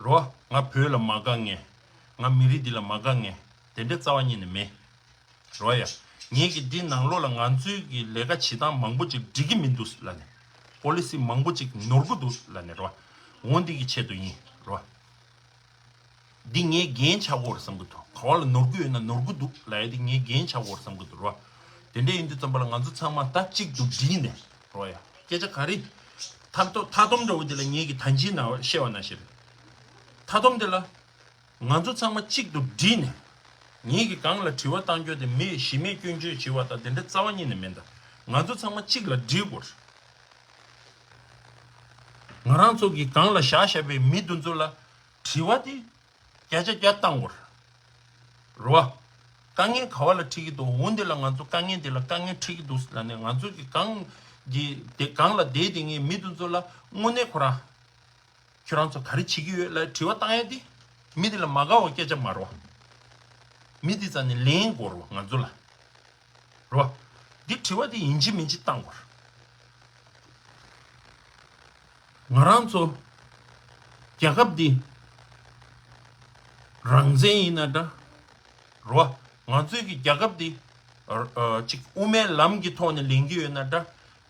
རོ། ང་བོད་ལ་མ་དགའ་ངེས། ང་མི་རིགས་འདི་ལ་མ་དགའ་ངེས། དེ་འདྲའི་རྩ་བ་ཉིད་ནས་མེད། རོ་ཡ། ངེད་ཀྱི་འདི་ནང་ལོགས་ལ་ང་ཚོའི་གི་ལས་ཀ་བྱེད་སྟངས་མང་པོ་ཅིག་འགྲིག་གི་མི་འདུག་ལབ་ནས། པོ་ལི་སི་མང་པོ་ཅིག་ནོར་གི་འདུག་ལབ་ནས་རོ། འོ་འདི་གི་ཆེད་དུ་ཡིན་རོ། འདི་ངའི་འགན་ཆགས་ཀྱི་ཡོད་རེད་བསམ་གྱི་འདུག་ག་བ་ལ་ནོར་གྱི་ཡོད་ན་ནོར་གྱི་འདུག་ལབ་ཡ་འདི་ངའི་འགན་ཆགས་ཀྱི་ཡོད་རེད་བསམ་གྱི་འདུག་རོ། དེ་འདྲ་ཡིན་དུས་ཙམ་པ་ལ་ང་ཚོ་ཚང་མ་ད་གཅིག་ཏུ་བསྒྲིལ་ནས་རོ་ཡ། སྐད་ཆ་ག་རེ། མཐའ་སྟོ་མཐའ་སྡོམ་འདྲ་བོ་འདི་ལ་ངེད་ཀྱི་ད་ཅིའི་ནང་བཤད་པ་ནང་བཞིན་རེད། མཐའ་སྡོམ་འདི་ལ་ང་ཚོ་ཚང་མ་གཅིག་ཏུ་བསྒྲིལ་ནས་ངེད་ཀྱི་སྒང་ལ་དྲི་བ་བཏང་རྒྱུ་དེ་མི་གཞི་མེད་སྐྱོན་བརྗོད་བྱེད་པ་དང་དེ་འདྲ་རྩ་བ་ཉིད་ནས་མེད་ད། ང་ཚོ་ཚང་མ་གཅིག་ལ་བསྒྲིལ་དགོས། ང་རང་ཚོ་གི་སྒང་ལ་བཞག་བཞག་པའི་མི་དེ་ཚོ་ལ་དྲི་བ་དེ་བརྒྱ་ཆ་བརྒྱ་བཏང་དགོས། རེད་བ། དཀའ་ངལ་ག་བ་ལ་འཕྲད་ཀྱི་འདུག་འོ་འདི་ལ་ང་ཚོ་དཀའ་ངལ་འདི་ལ་དཀའ་ངལ་འཕྲད་ཀྱི་འདུག་ལབ་ནས་ང་ཚོ་གི་སྒང་གི་དེ་སྒང་ལ་བསྡད་དེ་ངའི་མི་དེ་ཚོ་ལ་དངོས་གནས་ཁོ་རང་ཁྱོད་རང་ཚོ་ག་རེ་བྱེད་ཀྱི་ཡོད་ལབ་དྲི་བ་བཏང་ཡ་དེ་མི་དེ་ལ་མ་དགའ་བ་སྐད་ཆ་མ་རེད་བ། མི་དེ་རྩ་ནས་ལན་དགོས་རེད་བ་ང་ཚོ་ལ། རེད་བ། འདི་དྲི་བ་འདི་ཡིན་གཅིག་མིན་གཅིག་བཏང་དགོས་རེད། ང་རང་ཚོ་རྒྱལ་ཁབ་འདི་རང་བཙན་ཡིན་ན་འདྲ། རེད་བ། ང་ཚོའི་གི་རྒྱལ་ཁབ་འདི་ཨ་ཨ་ཅིག་དབུ་མའི་ལམ་གྱི་ཐོག་ནས་ལེན་གྱི་ཡོད་ན་འདྲ།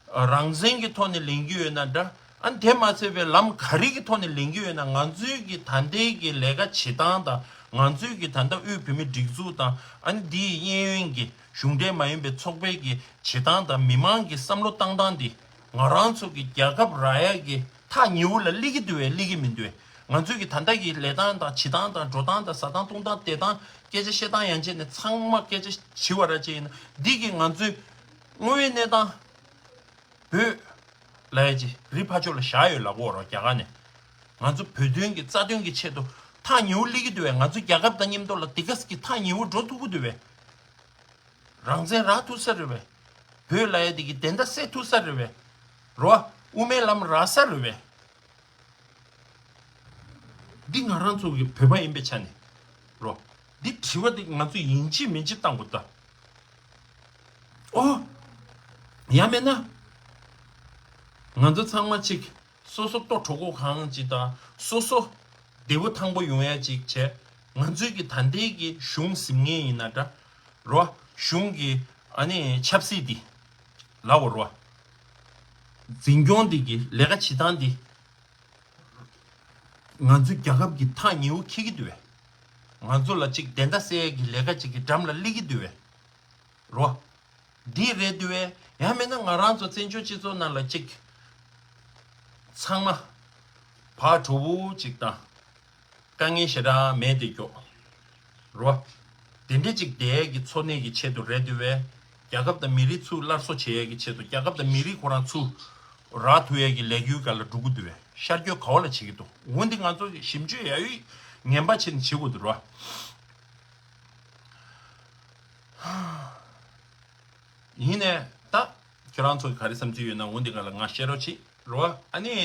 རང་བཙན་གྱི་ཐོག་ནས་ལེན་གྱི་ཡོད་ན་འདྲ། ཨ་ནི་དེ་མ་ཚད་པའི་ལམ་ག་རེ་གི་ཐོག་ནས་ལེན་གྱི་ཡོད་ན་ང་ཚོའི་གི་ད་ལྟའི་གི་ལས་ཀ་བྱེད་སྟངས་དང་ང་ཚོའི་གི་ད་ལྟ་དབུས་བོད་མིའི་སྒྲིག་འཛུགས་དང་ཨ་ནི་འདིའི་གཡས་གཡོན་གྱི་གཞུང་འབྲེལ་མ་ཡིན་པའི་ཚོགས་པའི་གི་བྱེད་སྟངས་དང་མི་མང་གི་བསམ་བློ་བཏང་སྟངས་འདི་ང་རང་ཚོ་གི་རྒྱལ་ཁབ་རག་ཡ་གི་ཐག་ཉེ་བོ་ལ་སླེབས་ཀྱི་འདུག་བས་སླེབས་ཀྱི་མི་འདུག་བས། ང་ཚོའི་གི་ད་ལྟ་གི་ལས་སྟངས་དང་བྱེད་སྟངས་དང་འགྲོ་སྟངས་དང་ཟ་སྟངས་འཐུང་སྟངས་བསྡད་སྟངས་སྐད་ཆ་བཤད་སྟངས་ཡན་ཆད་ནས་ཚང་མ་སྐད་ཆ་བྱི་བ་ར་ཅིག་ཡིན་ན་འདི་གི་ང་ཚོའི་དངོས་ཡོད་གནས་སྟངས། བོད་ལ་ཡ་ཅི་རི་ཕ་ཕྱོགས་ལ་བཞག་ཡོད་ལབ་གོ་རོགས་རྒྱ་གར་ནས། ང་ཚོ་བོད་དོན་གྱི་རྩ་དོན་གྱི་ཆེད་དུ་ཐག་ཉེ་བོ་སླེབས་ཀྱི་འདུག་བས། ང་ཚོ་རྒྱལ་ཁབ་དང་མཉམ་དུ་ལ་དེ་ག་ཟེ་གི་ཐག་ཉེ་བོ་འགྲོ་ཐུབ་ཀྱི་འདུག་བས། རང་བཙན་རག་ཐུབ་ས་རེད་བས། བོད་ལ་ཡ་དེ་གི་བདེན་མཐའ་གསལ་ཐུབ་ས་རེད་བས། རོ། དབུ་མའི་ལམ་རག་ས་རེད་བས། འདི་ང་རང་ཚོ་གི་བོད་པ་ཡིན་པའི་ཆ་ནས་རོ། འདི་དྲི་བ་འདི་ང་ཚོ་ཡིན་གཅིག་མིན་གཅིག་བཏང་དགོས་ད། ཨོ། ཡང་མིན་ན། ང་ཚོ་ཚང་མ་གཅིག་སོ་སོ་ལྟོ་གྲོགས་པོ་གང་ཅིག་དང་སོ་སོ་བདེ་པོ་ཐང་པོ་ཡོང་ཡ་ཅིག་བྱས། ང་ཚོའི་གི་ད་ལྟའི་གི་གཞུང་ཟིན་མཁན་ཡིན་ན་འདྲ། རོ། གཞུང་གི་ཨ་ནི་ཆབ་སྲིད་འདི་ལབ་དགོས་རོ། འཛིན་སྐྱོང་འདི་གི་ལས་ཀ་བྱེད་སྟངས་འདི། ང་ཚོའི་རྒྱལ་ཁབ་ཀྱི་ཐག་ཉེ་བོ་འཁེལ་གྱི་འདུག་བས། ང་ཚོ་ལ་གཅིག་བདེན་མཐའ་གསལ་ཡས་ཀྱི་ལས་ཀ་གཅིག་གི་འགྲམ་ལ་སླེབས་ཀྱི་འདུག་བས། རོ། འདི་རེད་འདུག་བས། ཡང་མིན་ན་ང་རང་ཚོ་བཙན་བྱོལ་སྤྱི་ཚོགས་ནང་ལ་གཅིག་ཚང་མ་ཕར་གྲོགས་པོ་གཅིག་དང་། དཀའ་ངལ་ཞེ་དྲག་མེད་དེ་སྐྱོ། རོ། དེ་འདྲ་ཅིག་བསྡད་ཡས་ཀྱི་འཚོ་གནས་ཀྱི་ཆེད་དུ་རེད་འདུག་བས། རྒྱལ་ཁབ་དང་མི་རིགས་ཚུར་སླར་གསོ་བྱེད་ཡས་ཀྱི་ཆེད་དུ་རྒྱལ་ཁབ་དང་མི་རིགས་ཁོ་རང་ཚུར་རག་ཐུབ་ཡས་ཀྱི་ལས་འགུལ་སྒང་ལ་འགྲོ་གི་འདུག་བས། ཤར་བསྐྱོད་ག་བ་ལ་བྱེད་ཀྱི་འདུག་འོ་འདི་ང་ཚོ་ཞིབ་འཇུག་ཡ་ཡུལ་ངན་པ་བྱེད་ནས་བྱེད་དགོས་འདུག་རོ། ཡིན་ནས་ད་ཁྱོད་རང་ཚོ་གི་ག་རེ་བསམ་ཚུལ་ཡོད་ན་འོ་འདི་སྒང་ལ་ང་བཤད་རོགས་བྱེད། རོ། ཨ་ནི།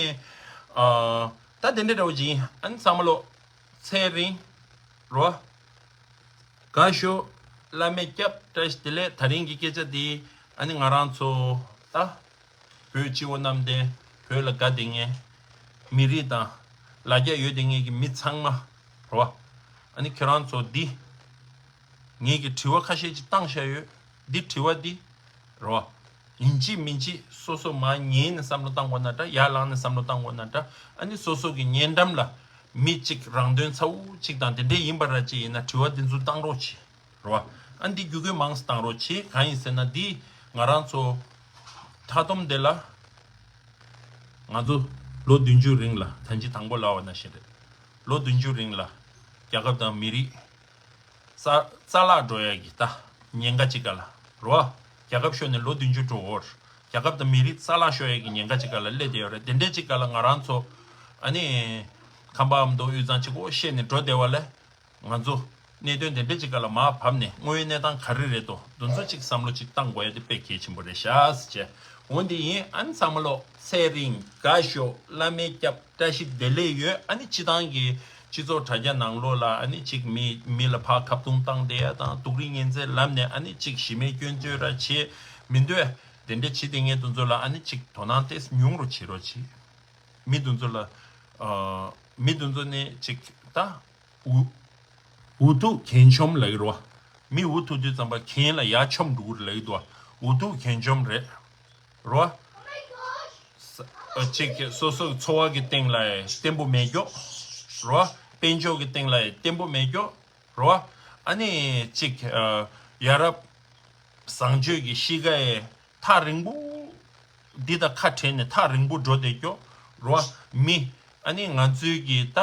ཨ། ད་དེ་འདྲ་འདྲ་བོ་ཅིག་ཡིན། ཨ་ནི་ཚང་མ་ལོ། ཚེ་རིང་། རོ། དགའ་ཤོག་བླ་མས་སྐྱབས། བཀྲ་ཤིས་བདེ་ལེགས། ད་རིང་གི་སྐད་ཆ་འདི་ཨ་ནི་ང་རང་ཚོ་ད་བོད་སྤྱི་བོ་གནམ་བསྟན་བོད་ལ་དགའ་བསྡད་མཁན་མི་རིགས་དང་ལ་རྒྱ་ཡོད་བསྡད་མཁན་གྱི་མི་ཚང་མ་རོ། ཨ་ནི་ཁྱོད་རང་ཚོ་འདི་ངེད་ཀྱི་དྲི་བ་ཁ་ཤས་ཅིག་བཏང་བཞག་ཡོད། འདི་དྲི་བ་འདི་རོ། ཡིན་གཅིག་མིན་གཅིག་སོ་སོ་མར་ཉན་ནས་བསམ་བློ་བཏང་དགོས་ན་འདྲ། ཡར་ལངས་ནས་བསམ་བློ་བཏང་དགོས་ན་འདྲ། ཨ་ནི་སོ་སོ་གི་ཉེ་འགྲམ་ལ་མི་གཅིག་རང་དོན་ཚ་བོ་གཅིག་དང་དེ་འདྲས་ཡིན་པ་ར་ཅིག་ཡིན་ན་དྲི་བ་འདི་ཚོ་བཏང་རོགས་གྱིས་རོ། ཨ་ནི་འདི་རྒྱུ་རྐྱེན་མང་ཙམ་བཏང་རོགས་གྱིས། གང་ཡིན་ཟེར་ན་འདི་ང་རང་ཚོ་མཐའ་སྡོམ་དེ་ལ་ང་ཚོ་ལོ་བདུན་ཅུ་རིང་ལ་ད་ཅི་དང་པོ་ལབ་པ་ནང་བཞིན་རེད། ལོ་བདུན་ཅུ་རིང་ལ་རྒྱལ་ཁབ་དང་མི་རིགས་རྩ་རྩ་བརླག་འགྲོ་ཡ་གི་ད་ཉེན་ཁ་ཅིག་ག་ལ་རོ། རྒྱལ་ཁབ་ཤོར་ནས་ལོ་བདུན་ཅུ་འགྲོ་འོར་རྒྱལ་ཁབ་དང་མི་རིགས་རྩ་བརླག་ཤོར་ཡ་གི་ཉེན་ཁ་ཅིག་ག་ལ་སླེབས་བསྡད་ཡོད་རེད། དེ་འདྲས་ཅིག་ག་ལ་ང་རང་ཚོ་ཨ་ནི་ཁམས་པ་ཨ་མདོ་དབུས་གཙང་གཅིག་པོ་བཤད་ནས་འགྲོ་བསྡད་པ་ལས་ང་ཚོ་གནད་དོན་དེ་འདྲས་ཅིག་ག་ལ་མར་བབས་ནས་དངོས་ཡོད་གནས་སྟངས་ག་རེ་རེད་དོ་འདི་ཚོ་ཅིག་བསམ་བློ་ཅིག་བཏང་དགོས་ཡ་དེ་དཔེ་གལ་ཆེན་པོ་རེད་ཤག་ཟེར་བྱས། འོ་འདི་ཡིན། ཨ་ནི་ཚང་མ་ལོ་ཚེ་རིང་དགའ་ཤོག་བླ་མའི་སྐྱབས། བཀྲ་ཤིས་བདེ་ལེགས་ཡོད། ཨ་ནི་སྤྱི་བཏང་གི་ སྤྱི་ཚོགས་དྲ་རྒྱ་ནང་ལོགས་ལ་ཨ་ནི་གཅིག་མི་མི་ལ་ཕར་ཁ་བརྡུང་བཏང་བསྡད་ཡ་དང་སྡུག་རུས་ངན་ཚད་ལབ་ནས་ཨ་ནི་གཅིག་གཞི་མེད་སྐྱོན་བརྗོད་ར་བྱེད་མི་འདོད། དེ་འདྲ་བྱེད་བསྡད་མཁན་དེ་ཚོ་ལ་ཨ་ནི་གཅིག་དོ་སྣང་ཏོག་ཙམ་ཉུང་རུ་བྱེད་རོགས་གྱིས། མི་དེ་ཚོ་ལ་ཨ་མི་དེ་ཚོ་ནི་གཅིག་ད་འུ་འུ་ཐུག་གན་ཆོམ་ལབ་ཀྱི་རེད་བ། མི་འུ་ཐུག་དུས་ཙམ་པ་གན་ལ་ཡར་མཆོང་འགྲོ་གི་རེད་ལབ་ཀྱི་འདུག་བ། འུ་ཐུག་གན་ཆོམ་རེད། རོ། ས་ཨ་གཅིག་གི་སོ་སོ་གི་འཚོ་བ་གི་སྟེང་ལ་བརྟན་པོ་མེད་ཀྱོག་རོ། དཔལ་འབྱོར་གི་སྟེང་ལ་བརྟན་པོ་མེད་ཀྱོག་རོ། ཨ་ནི་གཅིག་ཨ་ཡ་རབས་བཟང་སྤྱོད་ཀྱི་གཤིས་ཀ་ཡི་ཐག་རིང་པོ་འདི་དང་ཁ་བྲལ་ནས་ཐག་རིང་པོ་འགྲོ་བསྡད་ཀྱོག་རོ། མི་ཨ་ནི་ང་ཚོའི་གི་ད།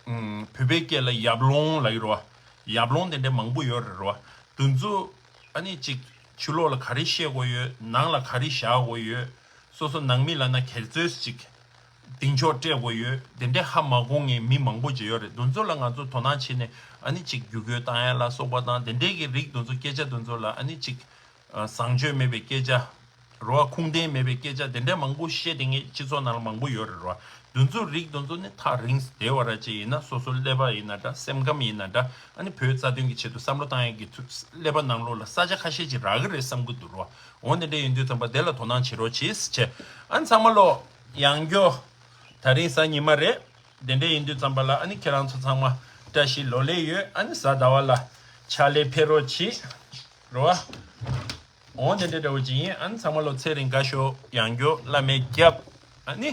ཨུམ། བོད་པའི་སྐད་ལ་ཡབ་ལོང་ལབ་ཀྱི་རེད་བ། ཡབ་ལོང་དེ་འདྲ་མང་པོ་ཡོད་རེད་རེད་བ། དེ་ཚོ་ཨ་ནི་གཅིག་ཕྱི་ལོགས་ལ་ག་རེ་བཤད་དགོས་ཡོད། ནང་ལ་ག་རེ་བཞག་དགོས་ཡོད། སོ་སོ་ནང་མི་ལབ་ན་ག་ཚོད་ཅིག་གདེང་འཇོག་སྤྲད་དགོས་ཡོད། དེ་འདྲ་ཧ་མ་གོ་མཁན་མི་མང་པོ་ཅིག་ཡོད་རེད། དེ་ཚོ་ལ་ང་ཚོ་དོ་སྣང་བྱས་ནས་ཨ་ནི་གཅིག་བརྒྱུད་སྐུལ་བཏང་ཡ་ལ་སོགས་པ་དང་དེ་འདྲའི་གི་རིགས་དེ་ཚོ་སྐད་ཆ་དེ་ཚོ་ལ་ཨ་ནི་གཅིག་བཟང་སྤྱོད་མེད་པའི་སྐད་ཆ། རོ། ཁུངས་ལྡན་མེད་པའི་སྐད་ཆ་དེ་འདྲ་མང་པོ་བཤད་བསྡད་མཁན་སྤྱི་ཚོགས་ནང་ལ་མང་པོ་ཡོད་རེད་རོ། དེ་ཚོ་རིགས་དེ་ཚོ་ནི་ཐག་རིང་བསྡད་པ་ར་ཅིག་ཡིན་ན་སོ་སོ་ཀླད་པ་ཡིན་ན་འདྲ། སེམས་ཁམས་ཡིན་ན་འདྲ། ཨ་ནི་བོད་རྩ་དོན་གྱི་ཆེད་དུ་བསམ་བློ་བཏང་ཡག་གི་ཐུ་ཀླད་པ་ནང་ལོགས་ལ་ས་ཆ་ཁ་ཤས་ཅིག་རག་གི་རེད་བསམ་གི་འདུག་རོ། འོ་དེ་འདྲ་ཡིན་དུས་ཙམ་པ་དེ་ལ་དོ་སྣང་བྱེད་རོགས་གྱིས་བྱས། ཨ་ནི་ཚང་མ་ལོ་ཡང་བསྐྱར་ད་རིང་གཟའ་ཉི་མ་རེད། དེ་འདྲ་ཡིན་དུས་ཙམ་པ་ལ་ཨ་ནི་ཁྱེད་རང་ཚོ་ཚང་མ་བཀྲ་ཤིས་ལོ་ལེགས་ཡོད། ཨ་ནི་གཟའ་ཟླ་བ་ལ་ཕྱག་ལས་ཕེབས་རོགས་གྱིས། རེད་བ། འོ་དེ་འདྲ་འདྲ་བོ་ཅིག་ཡིན། ཨ་ནི་ཚང་མ་ལོ་ཚེ་རིང་དགའ་ཤོག་ཡང་བསྐྱར་བླ་མའི་རྒྱབ། ཨ་ནི་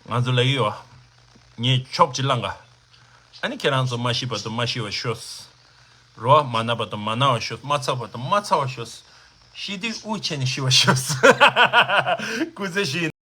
ང་ཚོ་ལབ་ཀྱི་ཡོད། ངས་ཆོབ་ཅིག་བླངས་ག་ཨ་ནི་ཁྱེད་རང་ཚོ་མ་ཤི་བར་དུ་མ་ཤི་བར་ཤོག་རེད་བ། མ་ན་བར་དུ་མ་ན་བར་ཤོག་མ་ཚ་བར་དུ་མ་ཚ་བར་ཤོག་ཤི་དུས་དབུགས་ཆད་ནས་ཤི་བར་ཤོག་སྐུ་ཚེ་ཞུ་ཡིན།